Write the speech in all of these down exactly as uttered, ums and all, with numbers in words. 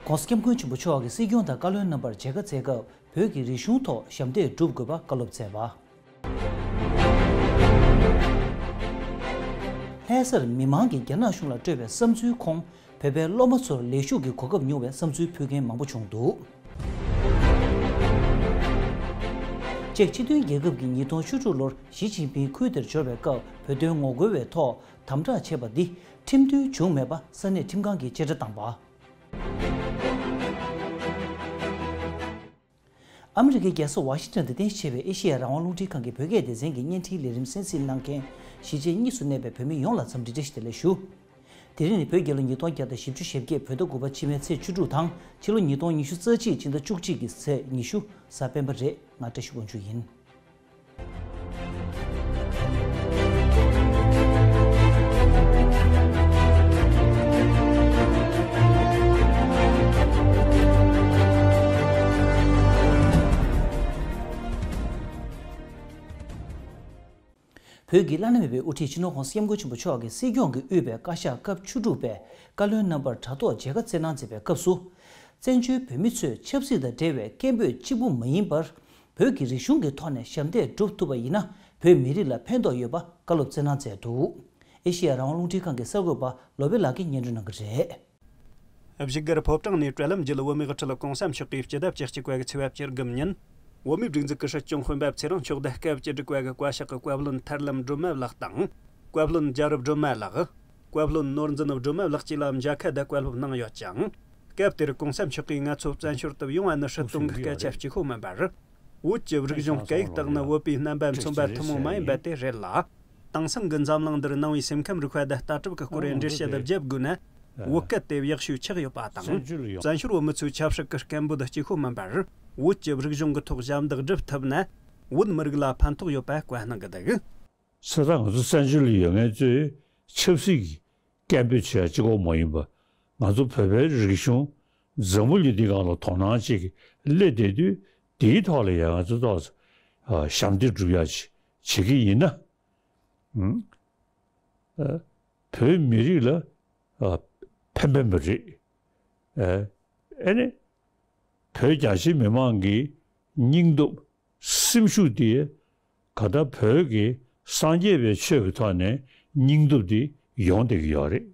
༸གོང་ས་༸སྐྱབས་མགོན་ཆེན་པོ་མཆོག་གིས་སྲིད་སྐྱོང་དང་བཀའ་བློན་རྣམ་པར་མཇལ་ཁ་བསྩལ་སྐབས། བོད་ཀྱི་རིག་གཞུང་ཐོག་ཞབས་འདེགས་སྒྲུབ་དགོས་པ་བཀའ་སློབ་སྩལ་བ། ལྷ་སར་མི་མང་གིས་རྒྱ་ནག་གཞུང་ལ་སྤྲོད་པའི་བསམ་ཚུལ་ཁོངས། བོད་པའི་སློབ་མ་ཚོར་ལས་ཞུགས་ཀྱི་གོ་སྐབས་ཉུང་བའི་བསམ་ཚུལ་ཕུལ་མཁན་མང་པོ་བྱུང་འདུག། ཅེཀ་སྤྱི་མཐུན་རྒྱལ་ཁབ་ཀྱིས་ཉིས་སྟོང་བཅུ་དྲུག་ལོར་ཞི་ཅིན་ཕིང་ཁུལ་དེར་འབྱོར་བའི་སྐབས། བོད་དོན་ངོ་རྒོལ་བའི་ཐོག་དམ་དྲག་བྱས་པ་འདི་ཁྲིམས་མཐུན་བྱུང་མེད་པ་ས་གནས་ཁྲིམས་ཁང་གིས་བཅད་ཁྲ་བཏང་པ། ཨ་མི་རི་ཀའི་རྒྱལ་ས་ཝ་ཤིང་ཊོན་དུ་རྟེན་གཞི་བྱས་པའི་ཨེ་ཤེ་ཡ་རང་དབང་རླུང་འཕྲིན་ཁང་གི་བོད་སྐད་སྡེ་ཚན་གྱི་བརྙན་འཕྲིན་ལས་རིམ་གསན་གཟིགས་གནང་མཁན་གཞིས་བྱེས་གཉིས་སུ་གནས་པའི་བོད་མི་ཡོངས་ལ་འཚམས་འདྲི་བཀྲ་ཤིས་བདེ་ལེགས་ཞུ། དེ་རིང་ནི་བོད་རྒྱལ་ལོ་ཉིས་སྟོང་བརྒྱ་དང་བཞི་བཅུ་ཞེ་བརྒྱད། བོད་ཟླ་དགུ་པ་ཕྱི་མའི་ཚེས་བཅུ་དྲུག་དང་ཕྱི་ལོ་ཉིས་སྟོང་ཉི་ཤུ་རྩ་གཅིག་ཕྱི་ཟླ་བཅུ་གཅིག་གི་ཚེས་ཉི་ཤུ་གཟའ་སྤེན་པ་རེད། ང་བཀྲ་ཤིས་དབང་ཕྱུག་ཡིན། བོད་ཀྱི་བླ་ན་མེད་པའི་དབུ་ཁྲིད་སྤྱི་ནོར་༸གོང་ས་༸སྐྱབས་མགོན་ཆེན་པོ་མཆོག་གིས་སྲིད་སྐྱོང་གིས་དབུས་པའི་བཀའ་ཤག་སྐབས་བཅུ་དྲུག་པའི་བཀའ་བློན་རྣམ་པར་དྲ་ཐོག་མཇལ་ཁ་བསྩལ་གནང་མཛད་པའི་སྐབས་སུ། བཙན་བྱོལ་བོད་མི་ཚོས་ཆབ་སྲིད་དང་འབྲེལ་བའི་སྐད་འབོད་གཅིག་པུ་མ་ཡིན་པར། བོད་ཀྱི་རིག་གཞུང་གི་ཐོག་ནས་ཞབས་འདེགས་སྒྲུབ་ཐུབ་པ་ཡིན་ན། བོད་མི་རིགས་ལ་ཕན་ཐོགས་ཡོད་པ་བཀའ་སློབ་སྩལ་གནང་མཛད་འདུག། ཨེ་ཤེ་ཡ་རང་དབང་རླུང་འཕྲིན་ཁང་གི་གསར་འགོད་པ་ལོ་པཎ་ལགས་ཀྱིས་སྙན་སྒྲོན་གནང་གི་རེད། བཞུགས་སྒར་ཕོ་བྲང་ནས་དྲ་ལམ་བརྒྱུད་བོད་མིའི་དབུ་ཁྲིད་༸གོང་ས་མཆོག་གིས་སྤྱི་ཟླ་བཅུ་གཅིག་པ་གི་ཚེས་པ་བཅུ་དགུ་ཉིན། བོད་མིའི་སྒྲིག་འཛུགས་ཀྱི་སྲིད་སྐྱོང་དཔོན་པོ་ཚེ་རིང་མཆོག་དང་སྐབས་བཅུ་དྲུག་པ་གི་བཀའ་ཤག་གི་བཀའ་བློན་ཐར་ལམ་སྒྲོལ་མ་ལགས་དང་། བཀའ་བློན་རྒྱལ་རབས་སྒྲོལ་མ་ལགས། བཀའ་བློན་ནོར་འཛིན་སྒྲོལ་མ་ལགས་བཅས་ལ་མཇལ་ཁ་དང་བཀའ་སློབ་གནང་ཡོད་ཅིང་། སྐབས་དེར་༸གོང་ས་མཆོག་གིས་ང་ཚོ་བཙན་བྱོལ་དུ་ཡོང་བ་ནི་སྲིད་དོན་གྱི་སྐད་ཆ་གཅིག་པོ་མིན་པར། བོད་ཀྱི་རིག་གཞུང་སྐད་ཡིག་དག་ནི་བོད་པའི་རྣམ་པ་མཚོན་པ་ཐུན་མོང་མ་ཡིན་པ་དེ་རེད་ལ། དེང་སང་གི་འཛམ་གླིང་འདིར་ནང་པའི་སེམས་ཁམས་རིག་པ་དང་ལྟ་གྲུབ་ཀྱི་སྐོར་འགྲེལ་བཤད་བརྒྱབ་དགོས་ན། བོད་སྐད་དེ་ཡག་ཤོས་ཆགས་ཡོད་པ་དང་། བཙན་བྱོལ་བོད་མི་ཚོའི་ཆབ་སྲིད་ཀྱི་སྐད་འབོད་གཅིག་པོ་མིན་པར། བོད་ཀྱི་རིག་གཞུང་གི་ཐོག་ཞབས་འདེགས་སྒྲུབ་ཐུབ་ན། བོད་མི་རིགས་ལ་ཕན་ཐོགས་ཡོད་པ་བཀའ་གནང་གི་འདུག། ས་ད་ང་ཚོ་བཙན་བྱོལ་ལ་ཡོད་མཁན་ཚོས་ཆབ་སྲིད་ཀྱི་སྐད་འབོད་བྱེད་ཡ་གཅིག་པོ་མ་ཡིན་པ། ང་ཚོ་བོད་པའི་རིག་གཞུང་འཛམ་བུ་གླིང་འདིའི་སྒང་ལ་དོ་སྣང་ཅིག་སླེབས་བསྡད་དུས། དེའི་ཐོག་ལ་ཡང་ང་ཚོ་ཏོག་ཙམ་ཞབས་འདེགས་སྒྲུབ་ཡ་ཅིག་བྱེད་ཀྱི་ཡིན་ན། ཨ། བོད་མི་རིགས་ལ་ཨ་ཕན་པ་མ་རེད། ཨ་ཨ་ནི་བོད་རྒྱ་ཆེ་མི་མང་གི་སྙིང་སྟོབས་སེམས་ཤུགས་དེ་ག་ད་བོད་ཀྱི་སངས་རྒྱས་པའི་ཆོས་ཀྱི་ཐོག་ནས་སྙིང་སྟོབས་དེ་ཡོང་བསྡད་ཀྱི་ཡོད་རེད།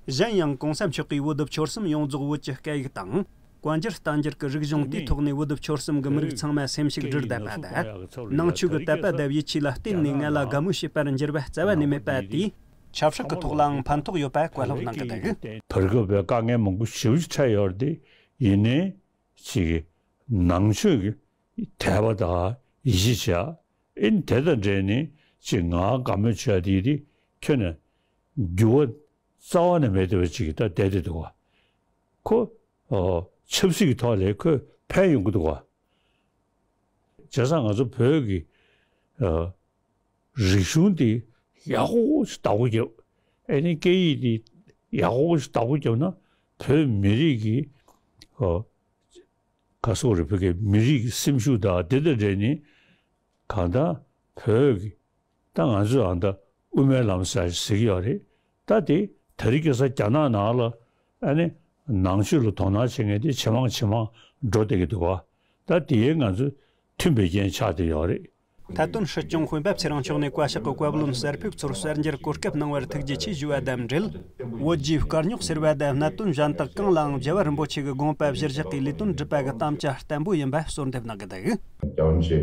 གཞན་ཡང་༸གོང་ས་མཆོག་གིས་བོད་ཆོལ་གསུམ་ཡོངས་རྫོགས་བོད་ཀྱི་སྐད་ཡིག་དང་། བཀའ་འགྱུར་བསྟན་འགྱུར་གྱི་རིག་གཞུང་དེའི་ཐོག་ནས་བོད་ཆོལ་གསུམ་གྱི་མི་རིགས་ཚང་མ་སེམས་ཤུགས་སྒྲིལ་བསྡད་པ་དང་། ནང་ཆོས་ཀྱི་དད་པ་དང་ཡིད་ཆེས་ལ་བརྟེན་ནས་ང་ལ་དགའ་མོས་བྱེད་པར་འགྱུར་བ་རྩ་བ་ནས་མེད་པ་དེས། ཆབ་སྲིད་ཀྱི་ཐོག་ལའང་ཕན་ཐོགས་ཡོད་པ་བཀའ་སློབ་གནང་གི་འདུག། བར་སྐབས་པའི་དཀའ་ངལ་མང་པོ་ཞེ་པོ་ཅིག་འཕྲད་ཡོད་རེད་དེ། ཡིན་ནའི་ཅིག་ནང་ཆོས་ཀྱི་དད་པ་དང་ཡིད་ཆེས་བྱ། ཨེ་ནི་དེ་དང་འབྲེལ་ནས་ཅིག་ང་དགའ་མོས་བྱ་དེ་དེ་ཁྱོན་ནས་འགྱུར་བ་རྩ་བ་ནས་མེད་བསྡད་པ་ཅིག་ད་བསྡད་བསྡད་འདུག་བ། ཁོ་ཨོ་ཆབ་སྲིད་ཀྱི་ཐོག་ལ་ཁོས་ཕན་ཡོང་གི་འདུག་བ། བྱས་ཙང་ང་ཚོ་བོད་ཀྱི་ཨོ་རིག་གཞུང་དེ་ཡག་པོ་ཞིག་བདག་པོ་རྒྱབ། ཨེ་ནི་སྐད་ཡིག་དེ་ཡག་པོ་ཞིག་བདག་པོ་རྒྱབ་ན། བོད་མི་རིགས་ཀྱི་ཨོ་ག་སོག་རེ་བོད་ཀྱི་མི་རིགས་ཀྱི་སེམས་ཤུགས་དང་དེ་དང་འབྲེལ་ནས་གང་ལྟར་བོད་ཀྱི་ད་ང་ཚོས་ཨ་ད་དབུ་མའི་ལམ་ཟེར་ཟེར་གྱི་ཡོད་རེད། ད་དེ་དེ་རིང་ཁ་སང་རྒྱ་ནག་ནང་ལ་ཨ་ནི་ནང་ཆོས་ལ་དོ་སྣང་བྱེད་མཁན་དེ་ཇེ་མང་ཇེ་མང་འགྲོ་བསྡད་ཀྱི་འདུག་བ། ད་དེ་ང་ཚོས་མཐུན་པའི་རྐྱེན་ཆགས་བསྡད་ཡོད་རེད། མཐའ་དོན་སྲིད་སྐྱོང་དཔོན་པོ་ཚེ་རིང་མཆོག་ནས་བཀའ་ཤག་གི་བཀའ་བློན་གསར་ཕེབས་ཚོར་གསར་འགྱུར་གོ་སྐབས་གནང་བར་ཐུགས་རྗེ་ཆེ་ཞུ་བ་དང་འབྲེལ། བོད་ཀྱི་དཀའ་རྙོག་ཟེར་བ་དང་གནད་དོན་གཞན་དག་གང་ལའང་རྒྱལ་བ་རིན་པོ་ཆེ་གི་དགོངས་པ་གཞིར་བཞག་གིས་ལས་དོན་སྒྲུབ་པ་གི་དམ་བཅའ་བརྟན་པོ་ཡིན་པ་གསོལ་འདེབས་གནང་གི་འདུག། རྒྱལ་བ་རིན་པོ་ཆེ།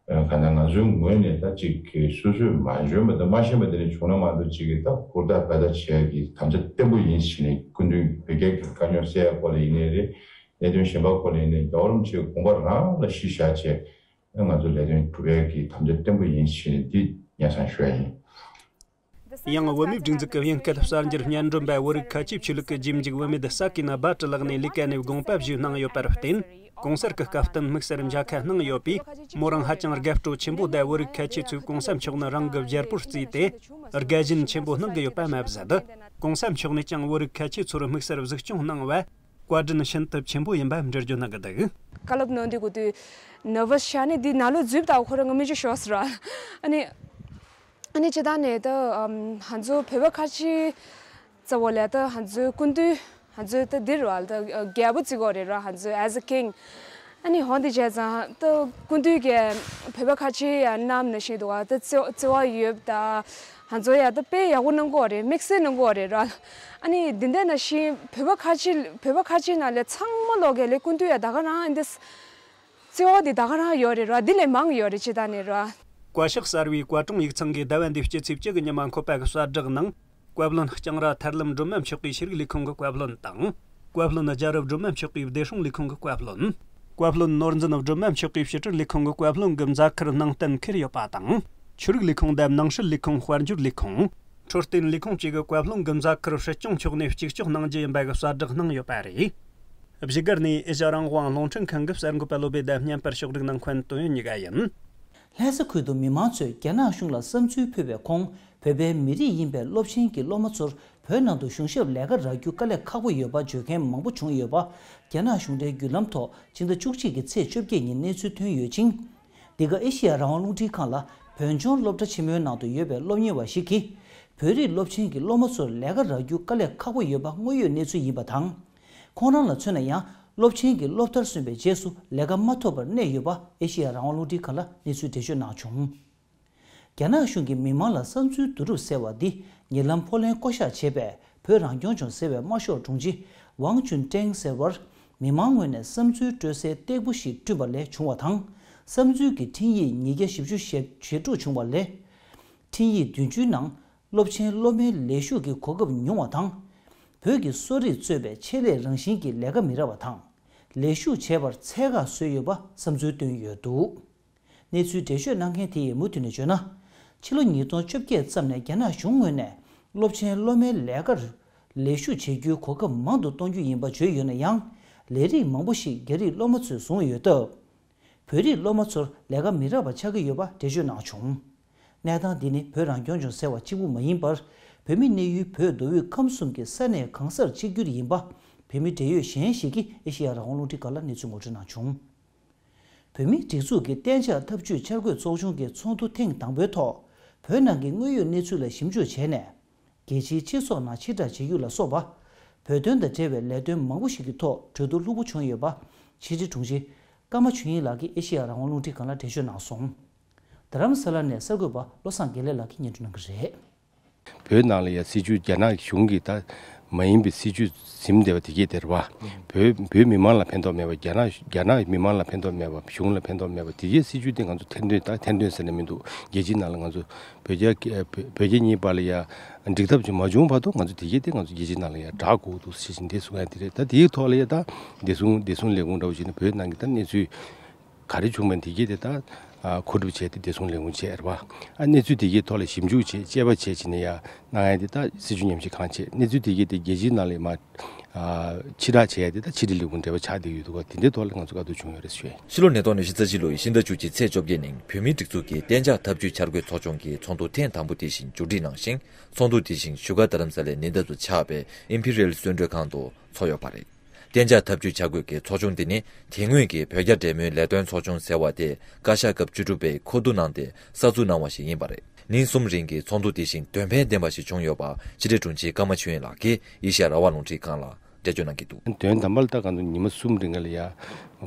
གང་ལྟར་ང་ཚོའི་ངོས་ནས་ད་ཅིག་གི་སོ་སོས་མ་འཇོན་པ་དང་མ་ཤེས་པ་དེ་འདྲ་བྱུང་ན་མ་གཏོགས། ཅིག་གི་ད་ཧུར་ཐག་འབད་ཐག་བྱེད་ཡ་གི་དམ་བཅའ་བརྟན་པོ་ཡིན་ཟེར་ནས། སྐུ་མདུན་བོད་རྒྱ་གི་དཀའ་རྙོག་སེལ་ཡ་སྐོར་ལ་ཡིན་ནའི་རེད། གནད་དོན་གཞན་པ་སྐོར་ལ་ཡིན་ནའི་རྒྱལ་བ་རིན་པོ་ཆེའི་དགོངས་པ་རང་ལ་གཞི་བཞག་བྱས། ང་ཚོ་ལས་དོན་སྒྲུབ་ཡ་གི་དམ་བཅའ་བརྟན་པོ་ཡིན་ཟེར་ནས་འདི་སྙན་སེང་ཞུ་ཡ་ཡིན། ཡང་བོད་མིའི་སྒྲིག་འཛུགས་ཀྱི་དབྱིན་སྐད་གསར་འགྱུར་སྙན་སྒྲོན་པ་བོད་རིགས་ཁ་ཆེའི་ཆོས་ལུགས་ཀྱི་རྗེས་འཇུག་བུད་མེད་ས་ཀི་ན་བྷ་ཏྲི་ལགས་ནས་ལས་ཀ་ནས་དགོངས་པ་བཞེས་གནང་ཡོད་པར་བརྟེན། གོང་གསལ་གྱི་སྐབས་བསྟུན་དམིགས་བསལ་མཇལ་ཁ་གནང་ཡོད་པས། མོ་རང་ཧ་ཅང་དགའ་སྤྲོ་ཆེན་པོ་དང་། བོད་རིགས་ཁ་ཆེ་ཚོས་གོང་ས་མཆོག་ནི་རང་གི་རྒྱལ་པོར་བརྩིས་ཏེ་དགའ་ཞེན་ཆེན་པོ་གནང་གི་ཡོད་པ་མ་ཟད། གོང་ས་མཆོག་ནས་ཀྱང་བོད་རིགས་ཁ་ཆེ་ཚོར་དམིགས་བསལ་གཟིགས་སྐྱོང་གནང་བ་བཀའ་དྲིན་ཤིན་ཏུ་ཆེན་པོ་ཡིན་པ་འགྲེལ་བརྗོད་གནང་གི་འདུག། བཀའ་སློབ་གནང་དུས་གོ་དུས་ནར་ཝས་ཤ་ནི་འདི་ནང་ལོགས་འཛུལ་བཏང་ཁོ་རང་ངོ་མི་ཅིག་ཤོར་སོང་ར། ཨ་ནི། ཨ་ནི་སྤྱིར་བཏང་ནས་ད་ཨམ་ང་ཚོ་བོད་པ་ཁ་ཆེ་ཚོ་ལ་ད་ང་ཚོའི་སྐུ་མདུན་ ང་ཚོའི་ད་འདིར་བ་ད་རྒྱལ་པོ་བརྩི་གི་རེད་ར། ང་ཚོའི་as a king། ཨ་ནི་འོན་ཏེ་བྱས་ཙང་ད་སྐུ་མདུན་གྱི་བོད་པ་ཁ་ཆེ་ཡ་རྣམས་ནང་བཞིན་འདུག་བ། ད་བརྩི་བརྩི་བ་ཡོད་ད། ང་ཚོ་ཡ་ད་དཔེ་ཡག་པོ་གནང་གི་རེད། དམིགས་བསལ་གནང་གི་རེད་ར། ཨ་ནི་འདི་འདྲ་ནང་བཞིན་བོད་པ་ཁ་ཆེ་བོད་པ་ཁ་ཆེ་ནང་ལས་ཚང་མ་ལོག་གི་ལས་སྐུ་མདུན་ཡ་ད་ག་རང་ཨ་འདི་བརྩི་བ་འདི་ད་ག་རང་ཡོད་རེད་ར། འདི་ལས་མང་ཡོད་རེད་ཅི་ད་ནས་ར། བཀའ་ཤག་གསར་བའི་བཀའ་དྲུང་ཡིག་ཚང་གིས་ཟླ་བ་འདིའི་སྤྱི་ཚེས་བཅུ་གི་ཉི་མ་འཁོད་པ་གི་གསལ་བསྒྲགས་ནང་། བཀའ་བློན་ལྕང་ར་ཐར་ལམ་སྒྲོལ་མ་མཆོག་གིས་ཤེས་རིག་ལས་ཁུངས་ཀྱི་བཀའ་བློན་དང་། བཀའ་བློན་རྒྱལ་རབས་སྒྲོལ་མ་མཆོག་གིས་བདེ་སྲུང་ལས་ཁུངས་ཀྱི་བཀའ་བློན། བཀའ་བློན་ནོར་འཛིན་སྒྲོལ་མ་མཆོག་གིས་ཕྱི་དྲིལ་ལས་ཁུངས་ཀྱི་བཀའ་བློན་གྱི་མཛད་ཁུར་ནང་གཏན་འཁེལ་ཡོད་པ་དང་། ཆོས་རིག་ལས་ཁུངས་དང་ནང་སྲིད་ལས་ཁུངས། དཔལ་འབྱོར་ལས་ཁུངས། འཕྲོད་བསྟེན་ལས་ཁུངས་བཅས་ཀྱི་བཀའ་བློན་གྱི་མཛད་ཁུར་སྲིད་སྐྱོང་མཆོག་ནས་གཅིག་ལྕོགས་གནང་རྒྱུ་ཡིན་པ་གི་གསལ་བསྒྲགས་གནང་ཡོད་པ་རེད། བཞུགས་སྒར་ནས་ཨེ་ཤ་ཡ་རང་དབང་རླུང་འཕྲིན་ཁང་གི་གསར་འགོད་པ་བློ་བྷེ་དང་བརྙན་པར་ཕྱོགས་སྒྲིག་གནང་མཁན་དོན་ཡོད་གཉིས་ཀ་ཡིན། ལྷ་ས་ཁུལ་དུ་མི་མང་ཚོས་རྒྱ་ནག་གཞུང་ལ་བསམ་ཚུལ་ཕུལ་བའི་ཁོངས། བོད་པའི་མི་རིགས་ཡིན་པའི་སློབ་ཆེན་གྱི་སློབ་མ་ཚོར་བོད་ནང་དུ་གཞུང་ཞབས་ལས་ཀ་རག་རྒྱུ་དཀའ་ལས་ཁག་པོ་ཡོད་པ་བརྗོད་མཁན་མང་པོ་བྱུང་ཡོད་པ། རྒྱ་ནག་གཞུང་འབྲེལ་བརྒྱུད་ལམ་ཐོག་ཕྱི་ཟླ་བཅུ་གཅིག་གི་ཚེས་བཅོ་བརྒྱད་ཉིན་གནས་ཚུལ་ཐོན་ཡོད་ཅིང་། འདི་ག་ཨེ་ཤེ་ཡ་རང་དབང་རླུང་འཕྲིན་ཁང་ལ་བོད་ལྗོངས་སློབ་གྲྭ་ཆེན་མོའི་ནང་དུ་ཡོད་པའི་སློབ་གཉེར་བ་ཞིག་གིས། བོད་རིགས་སློབ་ཆེན་གྱི་སློབ་མ་ཚོར་ལས་ཀ་རག་རྒྱུ་དཀའ་ལས་ཁག་པོ་ཡོད་པ་དངོས་ཡོད་གནས་ཚུལ་ཡིན་པ་དང་། ཁོང་རང་ལ་མཚོན་ན་ཡང་སློབ་ཆེན་གྱི་སློབ་མཐར་སོན་པའི་རྗེས་སུ་ལས་ཀ་མ་ཐོབ་པར་གནས་ཡོད་པ་ཨེ་ཤེ་ཡ་རང་དབང་རླུང་འཕྲིན་ཁང་ལ་གནས་ཚུལ་འགྲེལ་བརྗོད་གནང་བྱུང་། རྒྱ་ནག་གཞུང་གིས་མི་མང་ལ་བསམ་ཚུལ་བསྡུ་རུབ་ཟེར་བ་འདི་ཉེ་ལམ་ཕོ་ལན་བསྐོ་བཞག་བྱས་པའི་བོད་རང་སྐྱོང་ལྗོངས་ཟེར་བའི་དམར་ཤོག་དྲུང་ཆེ་ཝང་ཅུན་ཀྲེང་ཟེར་བར། མི་མང་ངོས་ནས་བསམ་ཚུལ་སྤྲོད་སའི་སྟེགས་བུ་ཞིག་བསྐྲུན་པ་ལས་བྱུང་བ་དང་། བསམ་ཚུལ་གྱི་འཕྲིན་ཡིག་ཉིས་བརྒྱ་བཞི་བཅུ་ཞེ་ཞེ་དྲུག་བྱུང་བ་ལས། འཕྲིན་ཡིག་བདུན་ཅུའི་ནང་། སློབ་ཆེན་སློབ་མའི་ལས་ཞུགས་ཀྱི་གོ་སྐབས་ཉུང་བ་དང་། བོད་ཀྱི་གསོ་རིག་གཙོས་པའི་ཆེད་ལས་རང་བཞིན་གྱི་ལས་ཀ་མི་རག་པ་དང་། ལས་ཞུགས་བྱེད་པར་འཚེར་ཁ་བཟོས་ཡོད་པ་བསམ་ཚུལ་བཏོན་ཡོད་འདུག་གནས་ཚུལ་འགྲེལ་བརྗོད་གནང་མཁན་དེ་ཡིས་མུ་མཐུད་ནས་བརྗོད་ན། ཕྱི་ལོ་ཉིས་སྟོང་བཅོ་བརྒྱད་ཙམ་ནས་རྒྱ་ནག་གཞུང་ངོས་ནས་སློབ་ཆེན་སློབ་མའི་ལས་ཀར་ལས་ཞུགས་བྱེད་རྒྱུའི་གོ་སྐབས་མང་དུ་གཏོང་རྒྱུ་ཡིན་པ་བརྗོད་ཡོད་ན་ཡང་། ལས་རིགས་མང་པོ་ཞིག་རྒྱ་རིགས་སློབ་མ་ཚོས་བཟུང་ཡོད་སྟབས། བོད་རིགས་སློབ་མ་ཚོར་ལས་ཀ་མི་རག་པ་ཆགས་ཀྱི་ཡོད་པ་འགྲེལ་བརྗོད་གནང་བྱུང་། གནས་སྟངས་འདི་ནི་བོད་རང་སྐྱོང་ལྗོངས་ཟེར་བ་གཅིག་པུ་མ་ཡིན་པར། བོད་མི་གནས་ཡུལ་བོད་མདོ་དབུས་ཁམས་གསུམ་གྱི་ས་གནས་གང་སར་གཅིག་གྱུར་ཡིན་པ། བོད་མི་འབྲེལ་ཡོད་གཞན་ཞིག་གིས་ཨེ་ཤེ་ཡ་རང་དབང་རླུང་འཕྲིན་ཁང་ལ་གནས་ཚུལ་ངོ་སྤྲོད་གནང་བྱུང་། བོད་མིའི་སྒྲིག་འཛུགས་ཀྱི་གཏན་འཇགས་འཐབ་ཇུས་འཆར་འགོད་ཚོགས་ཆུང་གི་ཚོགས་འདུ་ཐེངས་དང་པོའི་ཐོག་བོད་ནང་གི་དངོས་ཡོད་གནས་ཚུལ་ལ་ཞིབ་འཇུག་བྱས་ནས། རྒྱལ་སྤྱིའི་སྤྱི་ཚོགས་ནང་ཕྱིར་བསྒྲགས་བྱེད་རྒྱུ་ལ་སོགས་པ། བོད་དོན་དང་འབྲེལ་བའི་ལས་དོན་མང་པོ་ཞིག་གི་ཐོག་གྲོས་བསྡུར་ལྷུག་པོ་བྱུང་ཡོད་པ། ཕྱི་དྲིལ་དྲུང་ཆེ་ཀརྨ་ཆོས་དབྱིངས་ལགས་ཀྱིས་ཨེ་ཤེ་ཡ་རང་དབང་རླུང་འཕྲིན་ཁང་ལ་འགྲེལ་བརྗོད་གནང་སོང་། རྡ་རམ་ས་ལ་ནས་གསར་འགོད་པ་བློ་བཟང་དགེ་ལེགས་ལགས་ཀྱིས་སྙན་སྒྲོན་གནང་གི་རེད། བོད་ནང་ལ་ཡ་སྲིད་ཇུས་རྒྱ་ནག་གཞུང་གིས་ད་མ་ཡིན་པའི་སྲིད་ཇུས་འཛིན་བསྡད་པ་དེ་གས་དེ་རེད་བ། བོད་བོད་མི་མང་ལ་ཕན་ཐོགས་མེད་པ། རྒྱ་ནག་རྒྱ་ནག་མི་མང་ལ་ཕན་ཐོགས་མེད་པ། གཞུང་ལ་ཕན་ཐོགས་མེད་པ་དེ་གས་སྲིད་ཇུས་དེ་ང་ཚོ་ཐེར་འདོན། ད་ཐེར་འདོན་ཟེར་ན་མི་འདུག་རྒྱལ་སྤྱིའི་ནང་ལ་ང་ཚོ་བོད་རྒྱ་བོད་རྒྱ་གཉིས་བར་ལ་ཡ་འགྲིག་ཐབས་ཅིག་མ་བྱུང་བར་དུ་ང་ཚོ་དེ་གས་དེ་ང་ཚོ་རྒྱལ་སྤྱིའི་ནང་ལ་ཡ་བསྒྲགས་དགོས་འདུག་ཟེར་བཞིན་དེ་གསུང་ཡ་དེ་རེད། ད་དེའི་ཐོག་ལ་ཡ་ད་བདེ་སྲུང་བདེ་སྲུང་ལས་ཁུངས་འདྲ་བོ་ཞིག་ནས་བོད་ནང་གི་ད་གནས་ཚུལ་ག་རེ་བྱུང་མིན་དེ་གས་དེ་ད་ཨ་མཁོ་སྒྲུབ་བྱས་ཏེ་བདེ་སྲུང་ལས་ཁུངས་བྱས་རེད་བ། ཨ་གནས་ཚུལ་དེ་གས་ཐོག་ལ་ཞིབ་འཇུག་བྱས། དཔྱད་པ་བྱས་བྱས་ནས་ཡ་གནང་ཡ་དེ་ད་སྲིད་བྱུས་ཉམས་ཞིབ་ཁང་བྱས། གནས་ཚུལ་དེ་གས་དེ་རྒྱལ་སྤྱིའི་ནང་ལ་མ་ཨ་ཕྱིར་བསྒྲགས་བྱས་ཡ་དེ་ད་ཕྱི་དྲིལ་ལས་ཁུངས་འབྲེལ་བ་ཆགས་བསྡད་ཡོད་འདུག་ག་དེ་འདྲའི་ཐོག་ལ་ང་ཚོ་བཀའ་བསྡུར་བྱུང་ཡོད་རེད་ཞུ་ཡ་ཡིན། ཕྱི་ལོ་ཉིས་སྟོང་ཉི་ཤུ་རྩ་གཅིག་ལོའི་ཕྱི་ཟླ་བཅུ་གཅིག་ཚེས་བཅོ་བརྒྱད་ཉིན་བོད་མིའི་སྒྲིག་འཛུགས་ཀྱི་གཏན་འཇགས་འཐབ་ཇུས་འཆར་འགོད་ཚོགས་ཆུང་གི་ཚོགས་འདུ་ཐེངས་དང་པོ་དེ་བཞིན་མཇུག་སྒྲིལ་གནང་ཞིང་། ཚོགས་འདུ་དེ་བཞིན་བཞུགས་སྒར་རྡ་རམ་ས་ལའི་ཉེ་འདབས་སུ་ཆགས་པའི་ཨིམ་ཕི་རི་ཡལ་གསོལ་མགྲོན་ཁང་དུ་ཚོགས་ཡོད་པ་རེད། གཏན་འཇགས་འཐབ་ཇུས་འཆར་འགོད་ཀྱི་ཚོགས་ཆུང་འདི་ནི་དེ་སྔོན་གྱི་བོད་རྒྱ་འབྲེལ་མོལ་ལས་དོན་ཚོགས་ཆུང་ཟེར་བ་དེ་བཀའ་ཤག་སྐབས་བཅུ་དྲུག་པས་གོ་བསྡུར་གནང་སྟེ་གསར་འཛུགས་གནང་བ་ཞིག་ཡིན་པ་རེད། ཉིན་གསུམ་རིང་གི་ཚོགས་འདུ་དེ་བཞིན་དོན་ཕན་ལྡན་པ་ཞིག་བྱུང་ཡོད་པ་ཕྱི་དྲིལ་དྲུང་ཆེ་ཀརྨ་ཆོས་དབྱིངས་ལགས་ཀྱིས་ཨེ་ཤེ་ཡ་རང་དབང་རླུང་འཕྲིན་ཁང་ལ་འགྲེལ་བརྗོད་གནང་གི་འདུག་དོན་དམ་པར་ད་གང་དུ་ཉི་མ་གསུམ་རིང་ལ་ཡ་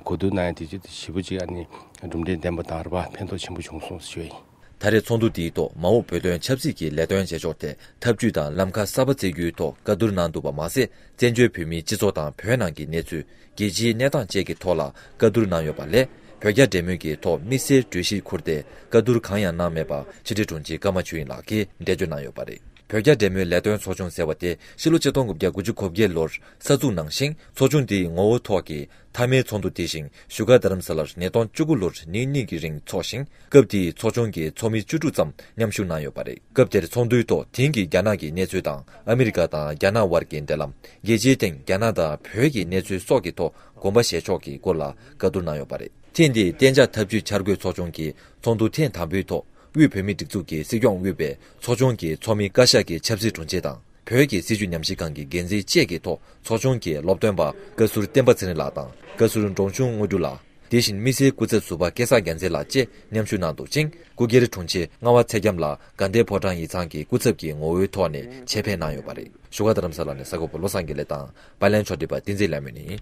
གོ་བསྡུར་གནང་ཡ་དེ་ཅིག་ཞེ་པོ་ཅིག་ཨ་ནི་གྲུབ་འབྲས་ལྡན་པ་དང་རེད་བ། ཕན་ཐོགས་ཆེན་པོ་བྱུང་སོང་ཞུ་ཡ་ཡིན། ད་རེས་ཚོགས་འདུ་འདིའི་ཐོག་མ་འོངས་བོད་དོན་ཆབ་སྲིད་ཀྱི་ལས་དོན་བྱེད་ཕྱོགས་ཐད་ཐབས་ཇུས་དང་ལམ་ཁ་གསར་པ་བཙལ་རྒྱུའི་ཐོག་བཀའ་བསྡུར་གནང་འདུག་པ་མ་ཟད། བཙན་བྱོལ་བོད་མིའི་སྤྱི་ཚོགས་དང་བོད་ནང་གི་གནས་ཚུལ། རྒྱལ་སྤྱིའི་གནས་སྟངས་བཅས་ཀྱི་ཐོག་ལ་བཀའ་བསྡུར་གནང་ཡོད་པ་ལས། བོད་རྒྱ་འབྲེལ་མོལ་གྱི་ཐོག་དམིགས་བསལ་གྲོས་གཞི་ཁུར་ཏེ་བཀའ་བསྡུར་གང་ཡང་གནང་མེད་པ་ཕྱི་དྲིལ་དྲུང་ཆེ་ཀརྨ་ཆོས་དབྱིངས་ལགས་ཀྱིས་འགྲེལ་བརྗོད་གནང་ཡོད་པ་རེད། བོད་རྒྱ་འབྲེལ་མོལ་ལས་དོན་ཚོགས་ཆུང་ཟེར་བ་དེ་ཕྱི་ལོ་ཆིག་སྟོང་དགུ་བརྒྱ་དགུ་བཅུ་གོ་བརྒྱད་ལོར་གསར་འཛུགས་གནང་ཞིང་། ཚོགས་ཆུང་འདིའི་ངོ་བོ་ཐོག་གི་མཐའ་མའི་ཚོགས་འདུ་དེ་བཞིན་བཞུགས་སྒར་རྡ་རམ་ས་ལར་ཉིས་སྟོང་བཅུ་དགུ་ལོར་ཉིན་གཉིས་ཀྱི་རིང་འཚོགས་ཤིང་། སྐབས་དེའི་ཚོགས་ཆུང་གི་ཚོགས་མི་བཅུ་དྲུག་ཙམ་མཉམ་ཞུགས་གནང་ཡོད་པ་རེད། སྐབས་དེར་ཚོགས་འདུའི་ཐོག་དེང་གི་རྒྱ་ནག་གི་གནས་ཚུལ་དང་ཨ་མི་རི་ཀ་དང་རྒྱ་ནག་དབར་གྱི་འབྲེལ་ལམ། རྒྱལ་སྤྱིའི་སྟེང་རྒྱ་ནག་དང་བོད་ཀྱི་གནས་ཚུལ་སོགས་ཀྱི་ཐོག་དགོངས་པ་བཞེས་ཕྱོགས་ཀྱི་སྐོར་ལ་བཀའ་བསྡུར་གནང་ཡོད་པ་རེད། ཐེངས་འདིའི་གཏན་འཇགས་འཐབ་ཇུས་འཆར་འགོད་ཚོགས་ཆུང་གི་ཚོགས་འདུ་ཐེངས་དང་པོའི་ཐོག་དབུས་བོད་མིའི་སྒྲིག་འཛུགས་ཀྱི་སྲིད་སྐྱོང་དབུས་པའི་ཚོགས་ཆུང་གི་ཚོགས་མི། བཀའ་ཤག་གི་ཆབ་སྲིད་དྲུང་ཆེ་དང་། བོད་ཀྱི་སྲིད་བྱུས་ཉམས་ཞིབ་ཁང་གི་འགན་འཛིན་བཅས་ཀྱི་ཐོག་ཚོགས་ཆུང་གི་སློབ་སྟོན་པ་བཀའ་ཟུར་བསྟན་པ་ཚེ་རིང་ལགས་དང་། བཀའ་ཟུར་འབྲོང་ཆུང་དངོས་གྲུབ་ལགས། དེ་བཞིན་དམིགས་བསལ་སྐུ་ཚབ་ཟུར་པ་སྐལ་བཟང་རྒྱལ་མཚན་ལགས་བཅས་མཉམ་ཞུགས་གནང་འདུག་ཅིང་། སྐུ་སྒེར་དྲུང་ཆེ་རྔ་བ་ཚེ་རྒྱམ་ལགས་དགའ་ལྡན་ཕོ་བྲང་ཡིག་ཚང་གི་སྐུ་ཚབ་ཀྱི་ངོ་བོའི་ཐོག་ནས་ཆེད་ཕེབས་གནང་ཡོད་པ་རེད། བཞུགས་སྒར་རྡ་རམ་ས་ལ་ནས་གསར་འགོད་པ་བློ་བཟང་དགེ་ལེགས་དང་། པར་ལེན་ཕྱོགས་སྒྲིག་པ་བསྟན་འཛིན་ལྷ་མོ་ནས།